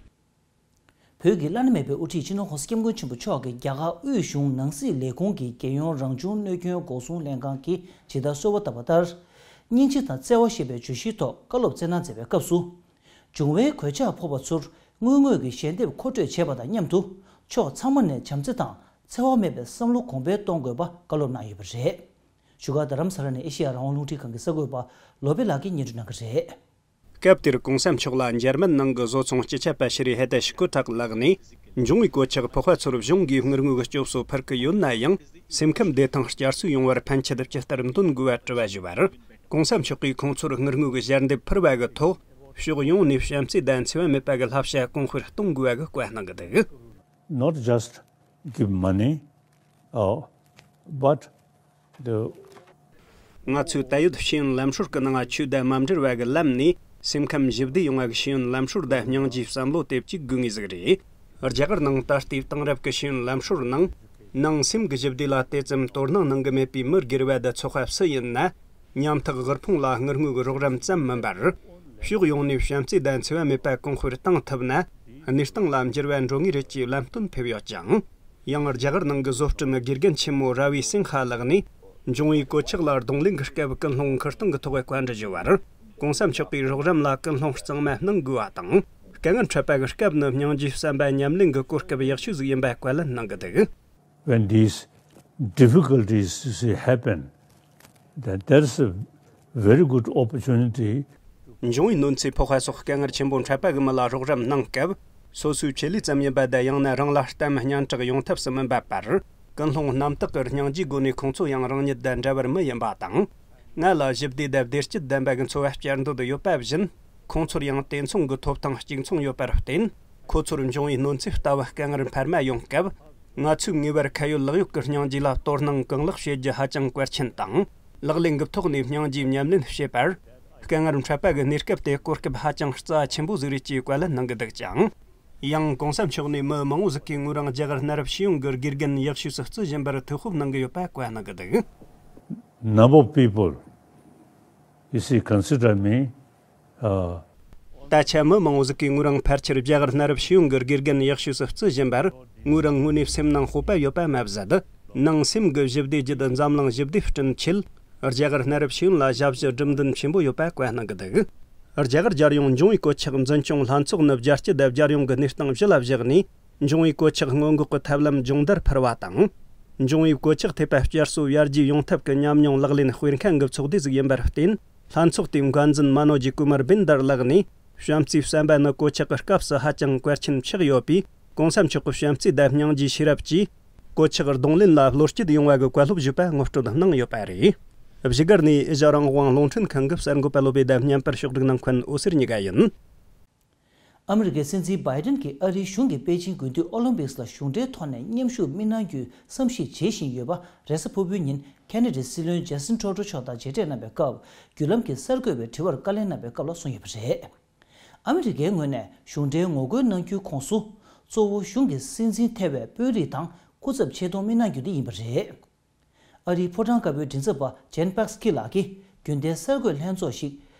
བོད་ཀྱི་བླ་ན་མེད་པའི་དབུ་ཁྲིད་སྤྱི་ནོར་༸གོང་ས་༸སྐྱབས་མགོན་ཆེན་པོ་མཆོག་གིས་རྒྱ་གར་དབུས་གཞུང་ནང་སྲིད་ལས་ཁུངས་ཀྱི་རྒྱལ་ཡོངས་རང་བྱུང་གནོད་སྐྱོན་འགོག་སྲུང་ལྷན་ཁང་གིས་ཇི་ལྟར་གསོལ་བ་བཏབ་པ་ལྟར། སྙིང་རྗེ་དང་བརྩེ་བ་ཞེས་པའི་བརྗོད་གཞིའི་ཐོག་བཀའ་སློབ་སྩལ་གནང་མཛད་པའི་སྐབས་སུ། འབྱུང་བའི་གོད་ཆག་ཕོག་པ་ཚོར་དངུལ་དངོས་ཀྱི་ཞལ་འདེབས་མཁོ་སྤྲོད་བྱས་པ་དང་མཉམ་དུ། ཕྱོགས་ཚང་མ་ནས་བྱམས་བརྩེ་དང་འཚེ་བ་མེད་པའི་བསམ་བློ་གོང་འཕེལ་གཏོང་དགོས་པ་བཀའ་སློབ་གནང་ཡོད་པ་རེད། བཞུགས་སྒར་རྡ་རམ་ས་ལ་ནས་ཨེ་ཤེ་ཡ་རང་དབང་རླུང་འཕྲིན་ཁང་གི་གསར་འགོད་པ་བློ་བྷེ་ལགས་ཀྱིས་སྙན་སྒྲོན་གནང་གི་རེད། སྐབས་དེར་གོང་ས་མཆོག་ལ་འཇར་མན་ནང་གི་བཟོ་ཚོང་སྤྱི་ཁྱབ་པ་ཤི་རི་ཧེ་ཏེ་ཤི་ཁོ་ཐག་ལགས་ནས། འབྱུང་བའི་གོད་ཆག་ཕོག་པ་ཚོར་གཞུང་གིས་དངུལ་དངོས་ཀྱི་སྐྱོབ་གསོ་ཕུལ་གི་ཡོད་ན་ཡང་། སེམས་ཁམས་བདེ་ཐང་བསྐྱར་གསོ་ཡོང་བར་ཕན་ཆད་ཇི་ལྟར་འདོན་དགོས་པ་དྲི་བ་ཞུས་པར། གོང་ས་མཆོག་གིས་ཁོང་ཚོར་དངུལ་དངོས་ཀྱི་ཞལ་འདེབས་ཕུལ་བ་གི་ཐོག་ཕྱོགས་ཡོངས་ནས་བྱམས་བརྩེ་དང་འཚེ་བ་མེད་པ་གི་བསླབ་བྱ་གོང་འཕེལ་གཏོང་དགོས་པ་གི་བཀའ་གནང་གི་འདུག Not just give money, uh, but the ང་ཚོས་ད་ཡོད་ཤེས་ཡོན་ལམ་སྲོལ་གྱི་ནང་ཆོས་དང་མ་འབྲེལ་བ་གི་ལམ་ནས་སེམས་ཁམས་ཞི་བདེ་ཡོང་བ་གི་ཤེས་ཡོན་ལམ་སྲོལ་དང་སྙིང་རྗེའི་བསམ་བློ་དེ་གཅིག་དགོས་ངེས་ཟིག་རེད། རྒྱ་གར་ནང་ད་ལྟའི་དེང་རབས་ཀྱི་ཤེས་ཡོན་ལམ་སྲོལ་ནང་། ནང་སེམས་ཀྱི་ཞི་བདེ་ལ་དེ་ཙམ་དོ་སྣང་གནང་གི་མེད་པའི་མི་སྒེར་བ་དང་ཚོགས་པ་སུ་ཡིན་ན། ཉམ་ཐག་དབུལ་ཕོངས་ལ་དངུལ་དངོས་ཀྱི་རོགས་རམ་ཙམ་མིན་པར། ཕྱོགས་ཡོངས་ནས་བྱམས་བརྩེ་དང་འཚེ་བ་མེད་པ་གོང་འཕེལ་གཏང་ཐུབ་ན། གནས་སྟངས་ལ་འགྱུར་བ་འགྲོ་ངེས་རེད་ཅེས་ལམ་སྟོན་ཕེབས་ཡོད་ཅིང་། ཡང་རྒྱ་གར་ནང་གི་བཟོ་སྐྲུན་དགེ་རྒན་ཆེན་མོ་ར་བི་སིང་ཧ་ལགས་ནས། འབྱུང་བའི་གོད་ཆག་ལ་གདོང་ལེན་གྱི་སྐབས་ཀུན་སློང་ཁུར་སྟངས་ཀྱི་ཐོག་བཀའ་འདྲི་ཞུ་བར། གོང་ས་མཆོག་གིས་རོགས་རམ་ལ་ཀུན་སློང་གཙང་མ་གནང་དགོས་པ་དང་། དཀའ་ངལ་འཕྲད་པ་གི་སྐབས་ནི་སྙིང་རྗེའི་བསམ་པ་ཉམས་ལེན་གྱི་གོ་སྐབས་ཡག་ཤོས་ཟིག་ཡིན་པ་བཀའ་ལན་གནང་གི་འདུག When these difficulties, you see, happen, then there's a very good opportunity འབྱུང་བའི་གནོད་འཚེ་ཕོག་པ་སོགས་དཀའ་ངལ་ཆེན་པོ་འཕྲད་པ་གི་མི་ལ་རོགས་རམ་གནང་སྐབས། སོ་སོའི་ཆེད་ལས་ཙམ་ཡིན་པ་དང་། ཡང་ན་རང་ལ་གཏམ་སྙན་གྲགས་ཡོང་ཐབས་སུ་མིན་པ་བར། ཀུན་སློང་རྣམ་དག་གི་སྙིང་རྗེའི་སྒོ་ནས་ཁོང་ཚོ་ཡང་རང་ཉིད་དང་འདྲ་བར་མི་ཡིན་པ་དང་། ང་ལ་ཞི་བདེ་དང་བདེ་སྐྱིད་ལྡན་པ་གི་འཚོ་བ་བསྐྱལ་འདོད་ཡོད་པ་བཞིན། ཁོང་ཚོར་ཡང་དེ་མཚུངས་ཀྱི་ཐོབ་ཐང་གཅིག་མཚུངས་ཡོད་པར་བརྟེན། ཁོ་ཚོར་འབྱུང་བའི་གནོད་འཚེ་ལྟ་བུ་དཀའ་ངལ་འཕར་མ་ཡོང་སྐབས། ང་ཚོས་ངེས་པར་ཁ་ཡོད་ལག་ཡོད་ཀྱི་སྙིང་རྗེ་ལ་དོ་སྣང་གང་ལེགས་བྱེད་རྒྱུ་ཧ་ཅང་གལ་ཆེན་དང་། ལག་ལེན་གྱི་ཐོག་ནས་སྙིང་རྗེའི་ཉམས་ལེན་བྱེད་པར། དཀའ་ངལ་འཕྲད་པ་གི་གནས་སྐབས་དེ་གོ་སྐབས་ཧ་ཅང་རྩ་ཆེན་པོ་ཟིག་རེད་ཅེས་བཀའ་ལན་གནང་གི་འདུག་ཅིང་། ཡང་གོང་ས་མཆོག་ནས་མི་མང་བོ་ཟིག་གིས་ངོས་རང་རྒྱ་གར་གནའ་རབས་ཤེས་ཡོན་གྱི་དགེ་རྒན་ཡག་ཤོས་སུ་བརྩི་བཞིན་པར་ཐུགས་ཁུར་གནང་གི་ཡོད་པ་བཀའ་གནང་གི་འདུག Number of people, you see, consider me, uh, ད་ཆ་མི་མང་བོ་ཟིག་གིས་ངོས་རང་ཕལ་ཆེར་རྒྱ་གར་གནའ་རབས་ཤེས་ཡོན་གྱི་དགེ་རྒན་ཡག་ཤོས་སུ་བརྩི་བཞིན་པར། ངོས་རང་དངོས་གནས་སེམས་ནང་སྤོབས་པ་ཡོད་པ་མ་ཟད། ནང་སེམས་ཀྱི་ཞི་བདེ་བརྒྱུད། འཛམ་གླིང་ཞི་བདེ་བསྐྲུན་ཆེད། རྒྱ་གར་གནའ་རབས་ཤེས་ཡོན་ལ་ཞབས་ཞུ་སྒྲུབ་འདུན་ཆེན་པོ་ཡོད་པ་བཀའ་གནང་གི་འདུག་རྒྱ་གར་རྒྱལ་ཡོངས་འབྱུང་བའི་གོད་ཆག་འཛིན་སྐྱོང་ལྷན་ཚོགས་ནི་རྒྱལ་སྤྱི་དང་རྒྱལ་ཡོངས་ཀྱི་གནས་སྟངས་གཞི་ལ་བཞག་ནས། འབྱུང་བའི་གོད་ཆག་སྔོན་འགོག་གི་ཐབས་ལམ་སྦྱོང་བརྡར་འཕར་བ་དང་། འབྱུང་བའི་གོད་ཆག་ཐེབས་པ་བསྐྱར་གསོ་ཡར་རྒྱས་ཡོང་ཐབས་ཀྱི་ཉམས་མྱོང་ལག་ལེན་སྤེལ་མཁན་གྱི་ཚོགས་སྡེ་ཟིག་ཡིན་པར་བརྟེན། ལྷན་ཚོགས་དེའི་འགན་འཛིན་མ་ནོ་ཇི་ཀུ་མར་བིན་དར་ལགས་ནས། བྱམས་བརྩེའི་བསམ་པ་ནི་གོད་ཆག་གི་སྐབས་སུ་ཧ་ཅང་གལ་ཆེན་ཆགས་ཡོད་པས། གོང་ས་མཆོག་གི་བྱམས་བརྩེ་དང་སྙིང་རྗེའི་ཤེས་རབ་ཀྱིས། གོད་ཆག་གདོང་ལེན་ལ་བློ་སྐྱེད་ཡོང་བ་གི་བཀའ་སློབ་ཞུས་པ་ངོ་སྤྲོད་གནང་ཡོད་པ་རེད། བཞུགས་སྒར་ནས་ཨེ་ཤ་ཡ་རང་དབང་རླུང་འཕྲིན་ཁང་གི་གསར་འགོད་པ་བློ་བྷེ་དང་མཉམ་པར་ཕྱོགས་སྒྲིག་གནང་མཁན་འོད་ཟེར་གཉིས་ཀ་ཡིན། ཨ་མི་རི་ཀའི་སྲིད་འཛིན་བྷའི་ཏན་གྱིས་ཨ་རིའི་གཞུང་གིས་པེ་ཅིང་དགུན་དུས་ཨོ་ལིམ་པིག་ལ་གཞུང་འབྲེལ་ཐོག་ནས་མཉམ་ཞུགས་མི་གནང་རྒྱུའི་བསམ་གཞིག་བྱེད་བཞིན་ཡོད་པ། རེས་གཟའ་ཕུར་བུའི་ཉིན་ཁེ་ན་ཌའི་སྲིད་བློན་ཇ་སི་ཊིན་ཁྲོ་ཌོ་མཆོག་དང་མཇལ་འཕྲད་གནང་བའི་སྐབས། བརྒྱུད་ལམ་གྱི་གསར་འགོད་པའི་དྲི་བར་བཀའ་ལན་གནང་བའི་སྐབས་ལ་གསུངས་ཡོད་པ་རེད། ཨ་མི་རི་ཀའི་ངོས་ནས་གཞུང་འབྲེལ་ངོ་རྒོལ་གནང་རྒྱུའི་ཁོངས་སུ། གཙོ་བོ་གཞུང་གི་སྲིད་འཛིན་ཐེ་བའི་དཔོན་རིགས་དང་སྐུ་ཚབ་ཆེད་གཏོང་མི་གནང་རྒྱུ་དེ་ཡིན་པ་རེད། ཨ་རིའི་ཕོ་བྲང་དཀར་པོའི་མགྲིན་ཚབ་པ་ཇེན་པག་སི་ཁི་ལགས་ཀྱིས་རྒྱུན་ལྡན་གསར་འགོད་ལྷན་ཚོགས་ཤིག་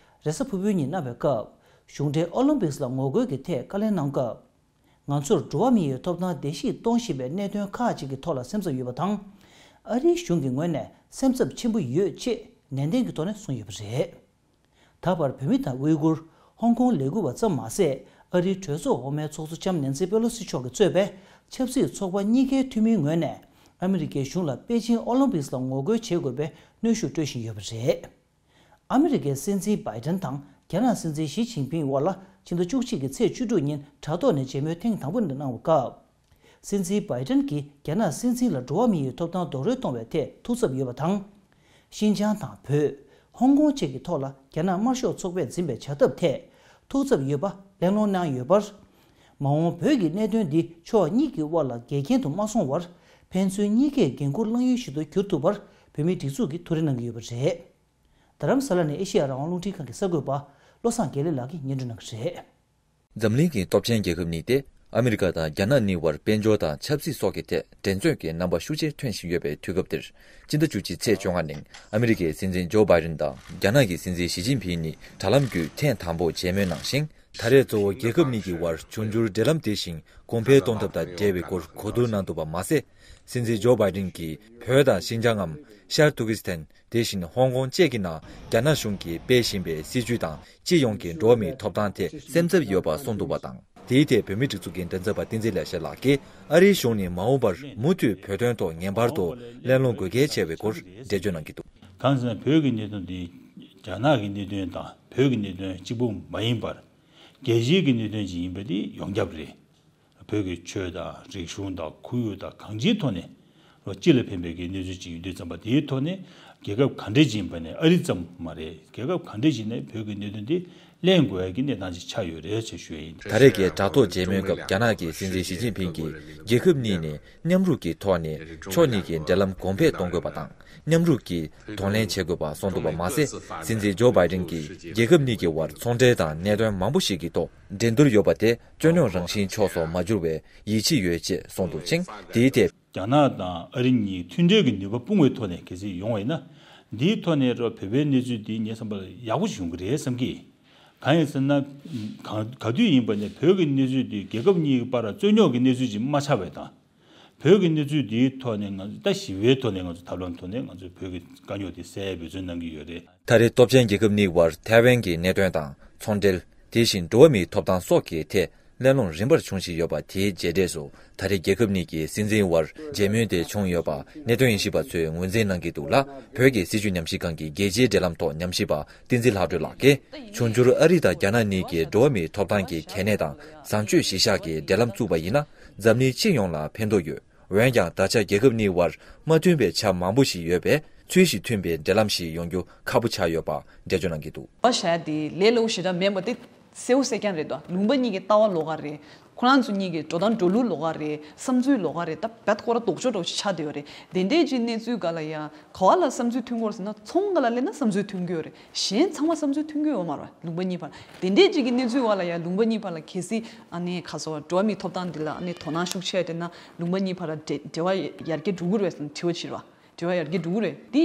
རེས་གཟའ་ཕུར་བུའི་ཉིན་གནང་བའི་སྐབས། གཞུང་འབྲེལ་ཨོ་ལིམ་པིག་ལ་ངོ་རྒོལ་གྱི་ཐད་བཀའ་ལན་གནང་སྐབས། ང་ཚོར་འགྲོ་བ་མི་ཡི་ཐོབ་ཐང་བརྡལ་བཤིག་གཏོང་བཞིན་པའི་གནད་དོན་ཁག་ཅིག་གི་ཐོག་ལ་སེམས་འཚབ་ཡོད་པ་དང་། ཨ་རིའི་གཞུང་གི་ངོས་ནས་སེམས་འཚབ་ཆེན་པོ་ཡོད་ཅེས་ནན་ཏན་གྱི་ཐོག་ནས་གསུངས་ཡོད་པ་རེད། ད་བར་བོད་མི་དང་ཝུའི་གུར། ཧོང་ཀོང་ལས་འགུལ་བ་ཙམ་མ་ཟད། ཨ་རིའི་གྲོས་ཚོགས་འོག་མའི་ཚོགས་གཙོ་ལྕམ་ནེན་སི་པེ་ལོ་སི་མཆོག་གིས་གཙོས་པའི་ཆབ་སྲིད་ཚོགས་པ་གཉིས་ཀའི་འཐུས་མིའི་ངོས་ནས། ཨ་མི་རི་ཀའི་གཞུང་ལ་པེ་ཅིང་ཨོ་ལིམ་པིག་ལ་ངོ་རྒོལ་བྱེད་དགོས་པའི་གནོན་ཤུགས་སྤྲོད་བཞིན་ཡོད་པ་རེད། ཨ་མི་རི་ཀའི་སྲིད་འཛིན་བྷའི་ཏན་དང་རྒྱ་ནག་སྲིད་འཛིན་ཞི་ཅིན་ཕིང་དབར་ལ་ཕྱི་ཟླ་བཅུ་གཅིག་གི་ཚེས་བཅུ་དྲུག་ཉིན་དྲ་ཐོག་ནས་མཇལ་མོལ་ཐེངས་དང་པོ་གནང་བའི་སྐབས། སྲིད་འཛིན་བྷའི་ཏན་གྱིས་རྒྱ་ནག་སྲིད་འཛིན་ལ་འགྲོ་བ་མིའི་ཐོབ་ཐང་རྡོག་རོལ་གཏོང་བའི་ཐད་ཐུགས་འཚབ་ཡོད་པ་དང་། ཤིན་ཅང་དང་བོད། ཧོང་ཀོང་བཅས་ཀྱི་ཐོག་ལ་རྒྱ་ནག་དམར་ཤོག་ཚོགས་པས་འཛིན་པའི་བྱ་ཐབས་ཐད་ཐུགས་འཚབ་ཡོད་པ་གླེང་སློང་གནང་ཡོད་པར། མ་འོངས་བོད་ཀྱི་གནད་དོན་འདི་ཕྱོགས་གཉིས་ཀྱི་དབར་ལ་འགལ་རྐྱེན་དུ་མ་སོང་བར། ཕན་ཚུན་གཉིས་ཀས་འགན་འཁུར་བླངས་ཡུལ་ཞིག་ཏུ་འགྱུར་ཐུབ་པར་བོད་མིའི་སྒྲིག་འཛུགས་ཀྱིས་ཐུགས་རེ་གནང་གི་ཡོད་པ་རེད། རྡ་རམ་ས་ལ་ནས་ཨེ་ཤེ་ཡ་རང་དབང་རླུང་འཕྲིན་ཁང་གི་གསར་འགོད་པ་བློ་བཟང་དགེ་ལེགས་ལགས་ཀྱིས་སྙན་སྒྲོན་གནང་གི་རེད། འཛམ་གླིང་གི་སྟོབས་ཆེན་རྒྱལ་ཁབ་གཉིས་ཏེ། ཨ་མི་རི་ཀ་དང་རྒྱ་ནག་གཉིས་བར་དཔལ་འབྱོར་དང་ཆབ་སྲིད་སོགས་ཀྱི་ཐད་འགྲན་རྩོད་ཀྱི་རྣམ་པ་ཤུགས་ཆེ་ཐོན་བཞིན་ཡོད་པའི་དུས་སྐབས་འདིར། སྤྱི་ཟླ་བཅུ་གཅིག་ཚེས་བཅོ་ལྔ་ཉིན་ཨ་མི་རི་ཀའི་སྲིད་འཛིན་ཇོ་བྷའི་ཌེན་དང་རྒྱ་ནག་གི་སྲིད་འཛིན་ཞི་ཅིན་ཕིང་གཉིས་དྲ་ལམ་བརྒྱུད་ཐེངས་དང་པོ་མཇལ་མོལ་གནང་ཞིང་། ད་རེས་གཙོ་བོ་རྒྱལ་ཁབ་གཉིས་ཀྱི་དབར་འབྱུང་འགྱུར་འབྲེལ་ལམ་དེ་བཞིན་གོང་འཕེལ་གཏོང་ཐབས་དང་འབྲེལ་བའི་སྐོར་གོ་བསྡུར་གནང་འདུག་པ་མ་ཟད། སྲིད་འཛིན་ཇོ་བྷའི་ཌེན་གྱིས་བོད་དང་ཤིན་ཅང་ངམ་ཤར་ཏུར་ཀི་སི་ཐན། དེ་བཞིན་ཧོང་ཀོང་བཅས་ཀྱི་ནང་རྒྱ་ནག་གཞུང་གིས་སྤེལ་བཞིན་པའི་སྲིད་བྱུས་དང་སྤྱི་ཡོངས་ཀྱི་འགྲོ་བ་མིའི་ཐོབ་ཐང་ཐད་སེམས་འཚབ་ཡོད་པ་གསུངས་འདུག་པ་དང་། དེའི་ཐད་བོད་མིའི་སྒྲིག་འཛུགས་ཀྱི་མགྲིན་ཚབ་པ་བསྟན་འཛིན་ལེགས་བཤད་ལགས་ཀྱིས་ཨ་རིའི་གཞུང་ནས་མ་འོངས་པར་མུ་མཐུད་བོད་དོན་ཐོག་ངེས་པར་དུ་གླེང་སློང་དགོས་གལ་ཆེ་བའི་སྐོར་འགྲེལ་བརྗོད་གནང་གི་འདུག། གང་ཟེར་ན་བོད་ཀྱི་གནད་དོན་འདི་རྒྱ་ནག་གི་གནད་དོན་དང་བོད་ཀྱི་གནད་དོན་གཅིག་པུ་མ་ཡིན་པར་རྒྱལ་སྤྱིའི་གི་གནད་དོན་ཅིག་ཡིན་པ་འདི་ཡོངས་ཁྱབ་རེད། བོད་ཀྱི་ཆོས་དང་རིག་གཞུང་དང་ཁོར་ཡུག་དང་གང་ཅིའི་ཐོག་ནས་ལོ་སྤྱི་ལ་ཕན་པའི་གི་གནས་ཚུལ་ཅིག་ཡོད་དུས་ཙམ་པ་དེའི་ཐོག་ནས་རྒྱལ་ཁབ་ག་འདྲ་ཅིག་ཡིན་པ་ནས་ཨ་རི་ཙམ་མ་རེད། རྒྱལ་ཁབ་ག་འདྲ་ཅིག་ནས་བོད་ཀྱི་གནད་དོན་དེ་གླེང་དགོས་ཡ་གི་གནས་སྟངས་ཅིག་ཆགས་ཡོད་རེད་ཅེས་ཞུ་ཡ་ཡིན། ད་རེས་ཀྱི་དྲ་ཐོག་མཇལ་མོལ་སྐབས་རྒྱ་ནག་གི་སྲིད་འཛིན་ཞི་ཅིན་ཕིང་གིས་རྒྱལ་ཁབ་གཉིས་ནས་མཉམ་རུབ་ཀྱི་ཐོག་ནས་ཕྱོགས་གཉིས་ཀྱི་འབྲེལ་ལམ་གོང་འཕེལ་གཏོང་དགོས་པ་དང་མཉམ་རུབ་ཀྱིས་གདོང་ལེན་བྱེད་དགོས་པ་གསུངས་འདུག་པ་མ་ཟད། སྲིད་འཛིན་ཇོ་བྷའི་ཌེན་གྱིས་རྒྱལ་ཁབ་གཉིས་ཀྱི་དབར་ཚོང་འབྲེལ་དང་གནད་དོན་མང་པོ་ཞིག་གི་ཐོག་འགྲན་བསྡུར་ཡོད་པ་དེ་རྩོད་རྙོག་རང་བཞིན་ཕྱོགས་སུ་མ་གྱུར་བའི་ཡིད་ཆེས་ཡོད་ཅེས་གསུངས་འདུག་ཅིང་། དེའི་ཐད། རྒྱ་ནག་དང་ཨ་རི་གཉིས་མཐུན་འབྲེལ་གྱི་ནུས་པ་སྤུངས་པའི་ཐོག་ནས་གལ་སྲིད་ཡོང་བ་ཡིན་ན། འདིའི་ཐོག་ནས་རོ་བོད་པའི་གནས་ཚུལ་འདི་ངས་བསམ་པར་ཡག་པོ་ཞིག་ཡོང་གི་རེད་བསམ་གི། གང་ཡིན་ཟེར་ན། གང་ག་དུས་ཡིན་པ་ནས་བོད་ཀྱི་གནས་ཚུལ་འདི་རྒྱལ་ཁབ་གཉིས་ཀྱི་བར་རྩོད་རྙོག་གི་གནས་ཚུལ་ཅིག་མ་ཆགས་པའི་དང་། བོད་ཀྱི་གནས་ཚུལ་འདིའི་ཐོག་ནས་ང་ཚོ་ད་ཞི་བའི་ཐོག་ནས་ང་ཚོ་ཐབས་ལམ་ཐོག་ནས་ང་ཚོས་བོད་ཀྱི་དཀའ་རྙོག་དེ་སེལ་ཡའི་འབད་བརྩོན་གནང་གི་ཡོད་རེད། ད་རེས་སྟོབས་ཆེན་རྒྱལ་ཁབ་གཉིས་དབར་ཐའེ་ཝན་གྱི་གནད་དོན་དང་ཚོང་འབྲེལ། དེ་བཞིན་འགྲོ་བ་མིའི་ཐོབ་ཐང་སོགས་ཀྱི་ཐད་གླེང་སློང་རིམ་པར་བྱུང་བཞིན་ཡོད་པ་དེའི་རྗེས་འབྲས་སུ། ད་རེས་རྒྱལ་ཁབ་གཉིས་ཀྱི་སྲིད་འཛིན་དབར་མཇལ་མོལ་དེ་བྱུང་ཡོད་པ་གནད་དོན་ཡིད་ཞིབ་པ་ཚོས་ངོས་འཛིན་གནང་གི་འདུག་ལ། བོད་ཀྱི་སྲིད་བྱུས་ཉམས་ཞིབ་ཁང་གི་རྒྱལ་སྤྱིའི་འབྲེལ་ལམ་ཐོག་ཉམས་ཞིབ་པ་བསྟན་འཛིན་ལྷག་སྒྲོན་ལགས་ཀྱིས། འབྱུང་འགྱུར་ཨ་རི་དང་རྒྱ་ནག་གཉིས་ཀྱི་འགྲོ་བ་མིའི་ཐོབ་ཐང་གི་གལ་གནད་དང་བཟང་སྤྱོད་གཞི་བཞག་གི་འབྲེལ་ལམ་བཙུགས་པ་ཡིན་ན། འཛམ་གླིང་སྤྱི་ཡོངས་ལ་ཕན་ཐོགས་ཡོད། འོན་ཀྱང་ད་ཆ་རྒྱལ་ཁབ་གཉིས་དབར་མ་མཐུན་པའི་ཆ་མང་པོ་ཞིག་ཡོད་པས། ཚུལ་བཞིན་མཐུན་པའི་འབྲེལ་ལམ་ཞིག་ཡོང་རྒྱུ་ཁག་པོ་ཆགས་ཡོད་པ་འགྲེལ་བརྗོད་གནང་གི་འདུག། པ་བྱ་ཡ་དེ་ལས་སླ་པོ་ཞེ་དྲག་མེད་པ་དེ་གསལ་པོ་གསལ་རྐྱང་རེད་དོ། ལུང་པ་གཉིས་ཀྱི་ལྟ་བ་ལོགས་ཀ་རེད། ཁོ་རང་ཚོ་གཉིས་ཀྱི་འགྲོ་སྟངས་འགྲོ་ལུགས་ལོགས་ཀ་རེད། བསམ་ཚུལ་ལོགས་ཀ་རེད། ད་རྦད་ཁོ་ར་ལྡོག་ཕྱོགས་འདྲ་པོ་ཞིག་ཆགས་བསྡད་ཡོད་རེད། དེ་འདྲའི་ཅིག་གནས་ཚུལ་སྒང་ལ་ཡ་ག་བ་ལ་བསམ་ཚུལ་མཐུན་གྱི་ཡོད་རེད་ཟེར་ན། ཚོང་སྒང་ལ་སླེབས་ན་བསམ་ཚུལ་མཐུན་གྱི་ཡོད་རེད། གཞན་ཚང་མ་བསམ་ཚུལ་མཐུན་གྱི་ཡོད་མ་རེད། ལུང་པ་གཉིས་བར་དེ་འདྲའི་ཅིག་གི་གནས་ཚུལ་སྒང་ལ་ཡ་ལུང་པ་གཉིས་བར་ལ་གལ་སྲིད་ཨ་ནི་ག་སོ་འགྲོ་བ་མིའི་ཐོབ་ཐང་འདི་ལ་ཨ་ནི་དོ་སྣང་ཤུགས་ཆེ་བསྡད་ན་ལུང་པ་གཉིས་བར་ལ་འབྲེལ་འབྲེལ་བ་ཡར་རྒྱས་འགྲོ་གི་རེད་ཟེར་ནས་དྲི་བ་བྱེད་རེད་བ། དྲི་བ་ཡར་རྒྱས་འགྲོ་གི་རེད། འདི་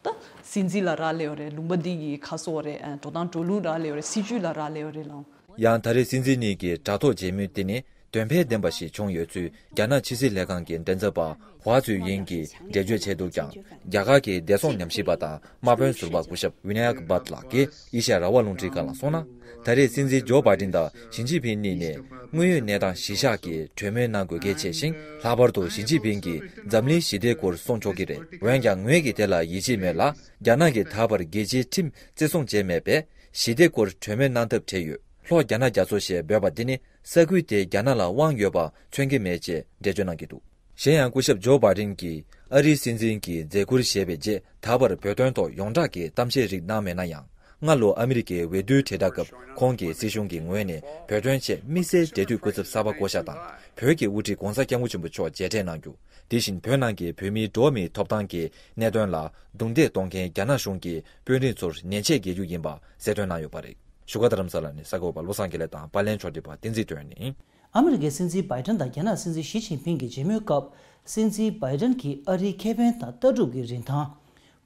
ད་སྲིད་འཛིན་ལ་རག་ལས་ཡོད་རེད། ལུང་པ་འདི་གི་ག་སོ་རེད། འགྲོ་སྟངས་འགྲོ་ལུགས་རག་ལས་ཡོད་རེད། སྲིད་བྱུས་ལ་རག་ལས་ཡོད་རེད་ལགས། ཡང་ད་རེས་སྲིད་འཛིན་གཉིས་ཀྱི་དྲ་ཐོག་མཇལ་མོལ་དེ་ནི་དོན་ཕན་ལྡན་པ་ཞིག་བྱུང་ཡོད་ཚུལ་རྒྱ་ནག་ཕྱི་སྲིད་ལྷན་ཁང་གི་མགྲིན་ཚབ་པ་ཧྭ་ཚུའུ་དབྱིང་གིས་འགྲེལ་བརྗོད་བྱས་འདུག་ཀྱང་། རྒྱ་གར་གྱི་བདེ་སྲུང་ཉམས་ཞིབ་པ་དང་དམག་དཔོན་ཟུར་པ་སྐུ་ཞབས་ཝི་ནཱ་ཡག་བྷཊ་ལགས་ཀྱིས་ཨེ་ཤ་ཡ་རང་དབང་རླུང་འཕྲིན་ཁང་ལ་གསུངས་ན། ད་རེས་སྲིད་འཛིན་ཇོ་བྷའི་ཌེན་དང་ཞི་ཅིན་ཕིང་གཉིས་ནས་དངོས་ཡོད་གནས་སྟངས་གཞི་བཞག་གིས་གྲོས་མོལ་གནང་དགོས་གལ་ཆེ་ཞིང་། ལྷག་པར་དུ་ཞི་ཅིན་ཕིང་གིས་འཛམ་གླིང་ཞི་བདེའི་སྐོར་གསུང་ཆོག་གི་རེད། འོན་ཀྱང་ངོས་ཀྱིས་དེ་ལ་ཡིད་ཆེས་མེད་ལ། རྒྱ་ནག་གིས་ད་བར་རྒྱལ་སྤྱིའི་ཁྲིམས་བརྩི་སྲུང་བྱས་མེད་པས། ཞི་བདེའི་སྐོར་གྲོས་མོལ་གནང་ཐབས་བྲལ་ཡོད། ལྷོ་རྒྱ་ནག་རྒྱ་མཚོ་ཞེས་འབོད་པ་འདི་ནི་ས་ཁུལ་དེ་རྒྱ་ནག་ལ་དབང་ཡོད་པ་མཚོན་གྱི་མེད་ཅེས་འགྲེལ་བརྗོད་གནང་གི་འདུག། གཞན་ཡང་སྐུ་ཞབས་ཇོ་བྷའི་ཌེན་གྱིས་ཨ་རིའི་སྲིད་འཛིན་གྱི་མཛད་ཁུར་བཞེས་པའི་རྗེས་ད་བར་བོད་དོན་ཐོག་ཡོངས་གྲགས་ཀྱི་གཏམ་བཤད་རིགས་གནང་མེད་ན་ཡང་། སྔ་ལོ་ཨ་མི་རི་ཀའི་འོས་བསྡུའི་དྲིལ་བསྒྲགས་སྐབས་ཁོང་གིས་སྲིད་གཞུང་གི་ངོས་ནས་བོད་དོན་ཆེད་དམིགས་བསལ་འབྲེལ་མཐུད་སྐུ་ཚབ་གསར་པ་བསྐོ་གཞག་དང་། བོད་ཀྱི་དབུ་ཁྲིད་༸གོང་ས་༸སྐྱབས་མགོན་ཆེན་པོ་མཆོག་མཇལ་འཕྲད་གནང་རྒྱུ། དེ་བཞིན་བོད་ནང་གི་བོད་མིའི་འགྲོ་བ་མིའི་ཐོབ་ཐང་གི་གནད་དོན་ལ་རྡུང་རྡེག་གཏོང་མཁན་རྒྱ་ནག་གཞུང་གི་དཔོན་རིགས་ཚོར་ཉེས་ཆད་འགེལ་རྒྱུ་ཡིན་པ་གསལ་སྟོན་གནང་ཡོད་པ་རེད། བཞུགས་སྒར་རྡ་རམ་ས་ལ་ནས་གསར་འགོད་པ་བློ་བཟང་དགེ་ལེགས་དང་པར་ལེན་ཕྱོགས་སྒྲིག་པ་བསྟན་འཛིན་དོན་ནི། ཨ་མི་རི་ཀའི་སྲིད་འཛིན་བྷའི་ཌེན་དང་རྒྱ་ནག་སྲིད་འཛིན་ཞི་ཅིན་ཕིང་གི་མཇལ་མོལ་སྐབས། སྲིད་འཛིན་བྷའི་ཌེན་གྱིས་ཨ་རིའི་ཁེ་ཕན་དང་ལྟ་གྲུབ་ཀྱི་རིན་ཐང་།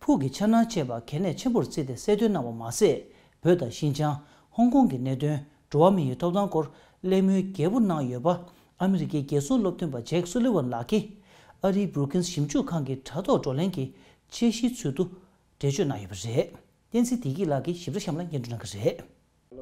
ཕུགས་ཀྱི་འཆར་སྣང་བཅས་པ་གལ་གནད་ཆེན་པོར་བརྩིས་ཏེ་གསལ་སྟོན་གནང་བ་མ་ཟད། བོད་དང་ཤིན་ཅང་། ཧོང་ཀོང་གི་གནད་དོན། འགྲོ་བ་མིའི་ཐོབ་ཐང་སྐོར་གླེང་མོལ་རྒྱས་པོ་གནང་ཡོད་པ། ཨ་མི་རི་ཀའི་རྒྱལ་སྲུང་སློབ་སྟོན་པ་ཇེག་སུ་ལི་ཝན་ལགས་ཀྱིས་ཨ་རིའི་བྷུ་རུ་ཀིན་སི་ཞིབ་འཇུག་ཁང་གི་དྲ་ཐོག་བགྲོ་གླེང་གི་དཔྱད་གཞིའི་ཚུལ་དུ་འགྲེལ་བརྗོད་གནང་ཡོད་པ་རེད། བསྟན་འཛིན་བདེ་སྐྱིད་ལགས་ཀྱིས་ཞིབ་ཕྲ་གཤམ་ལ་སྙན་སྒྲོན་གནང་གི་རེད།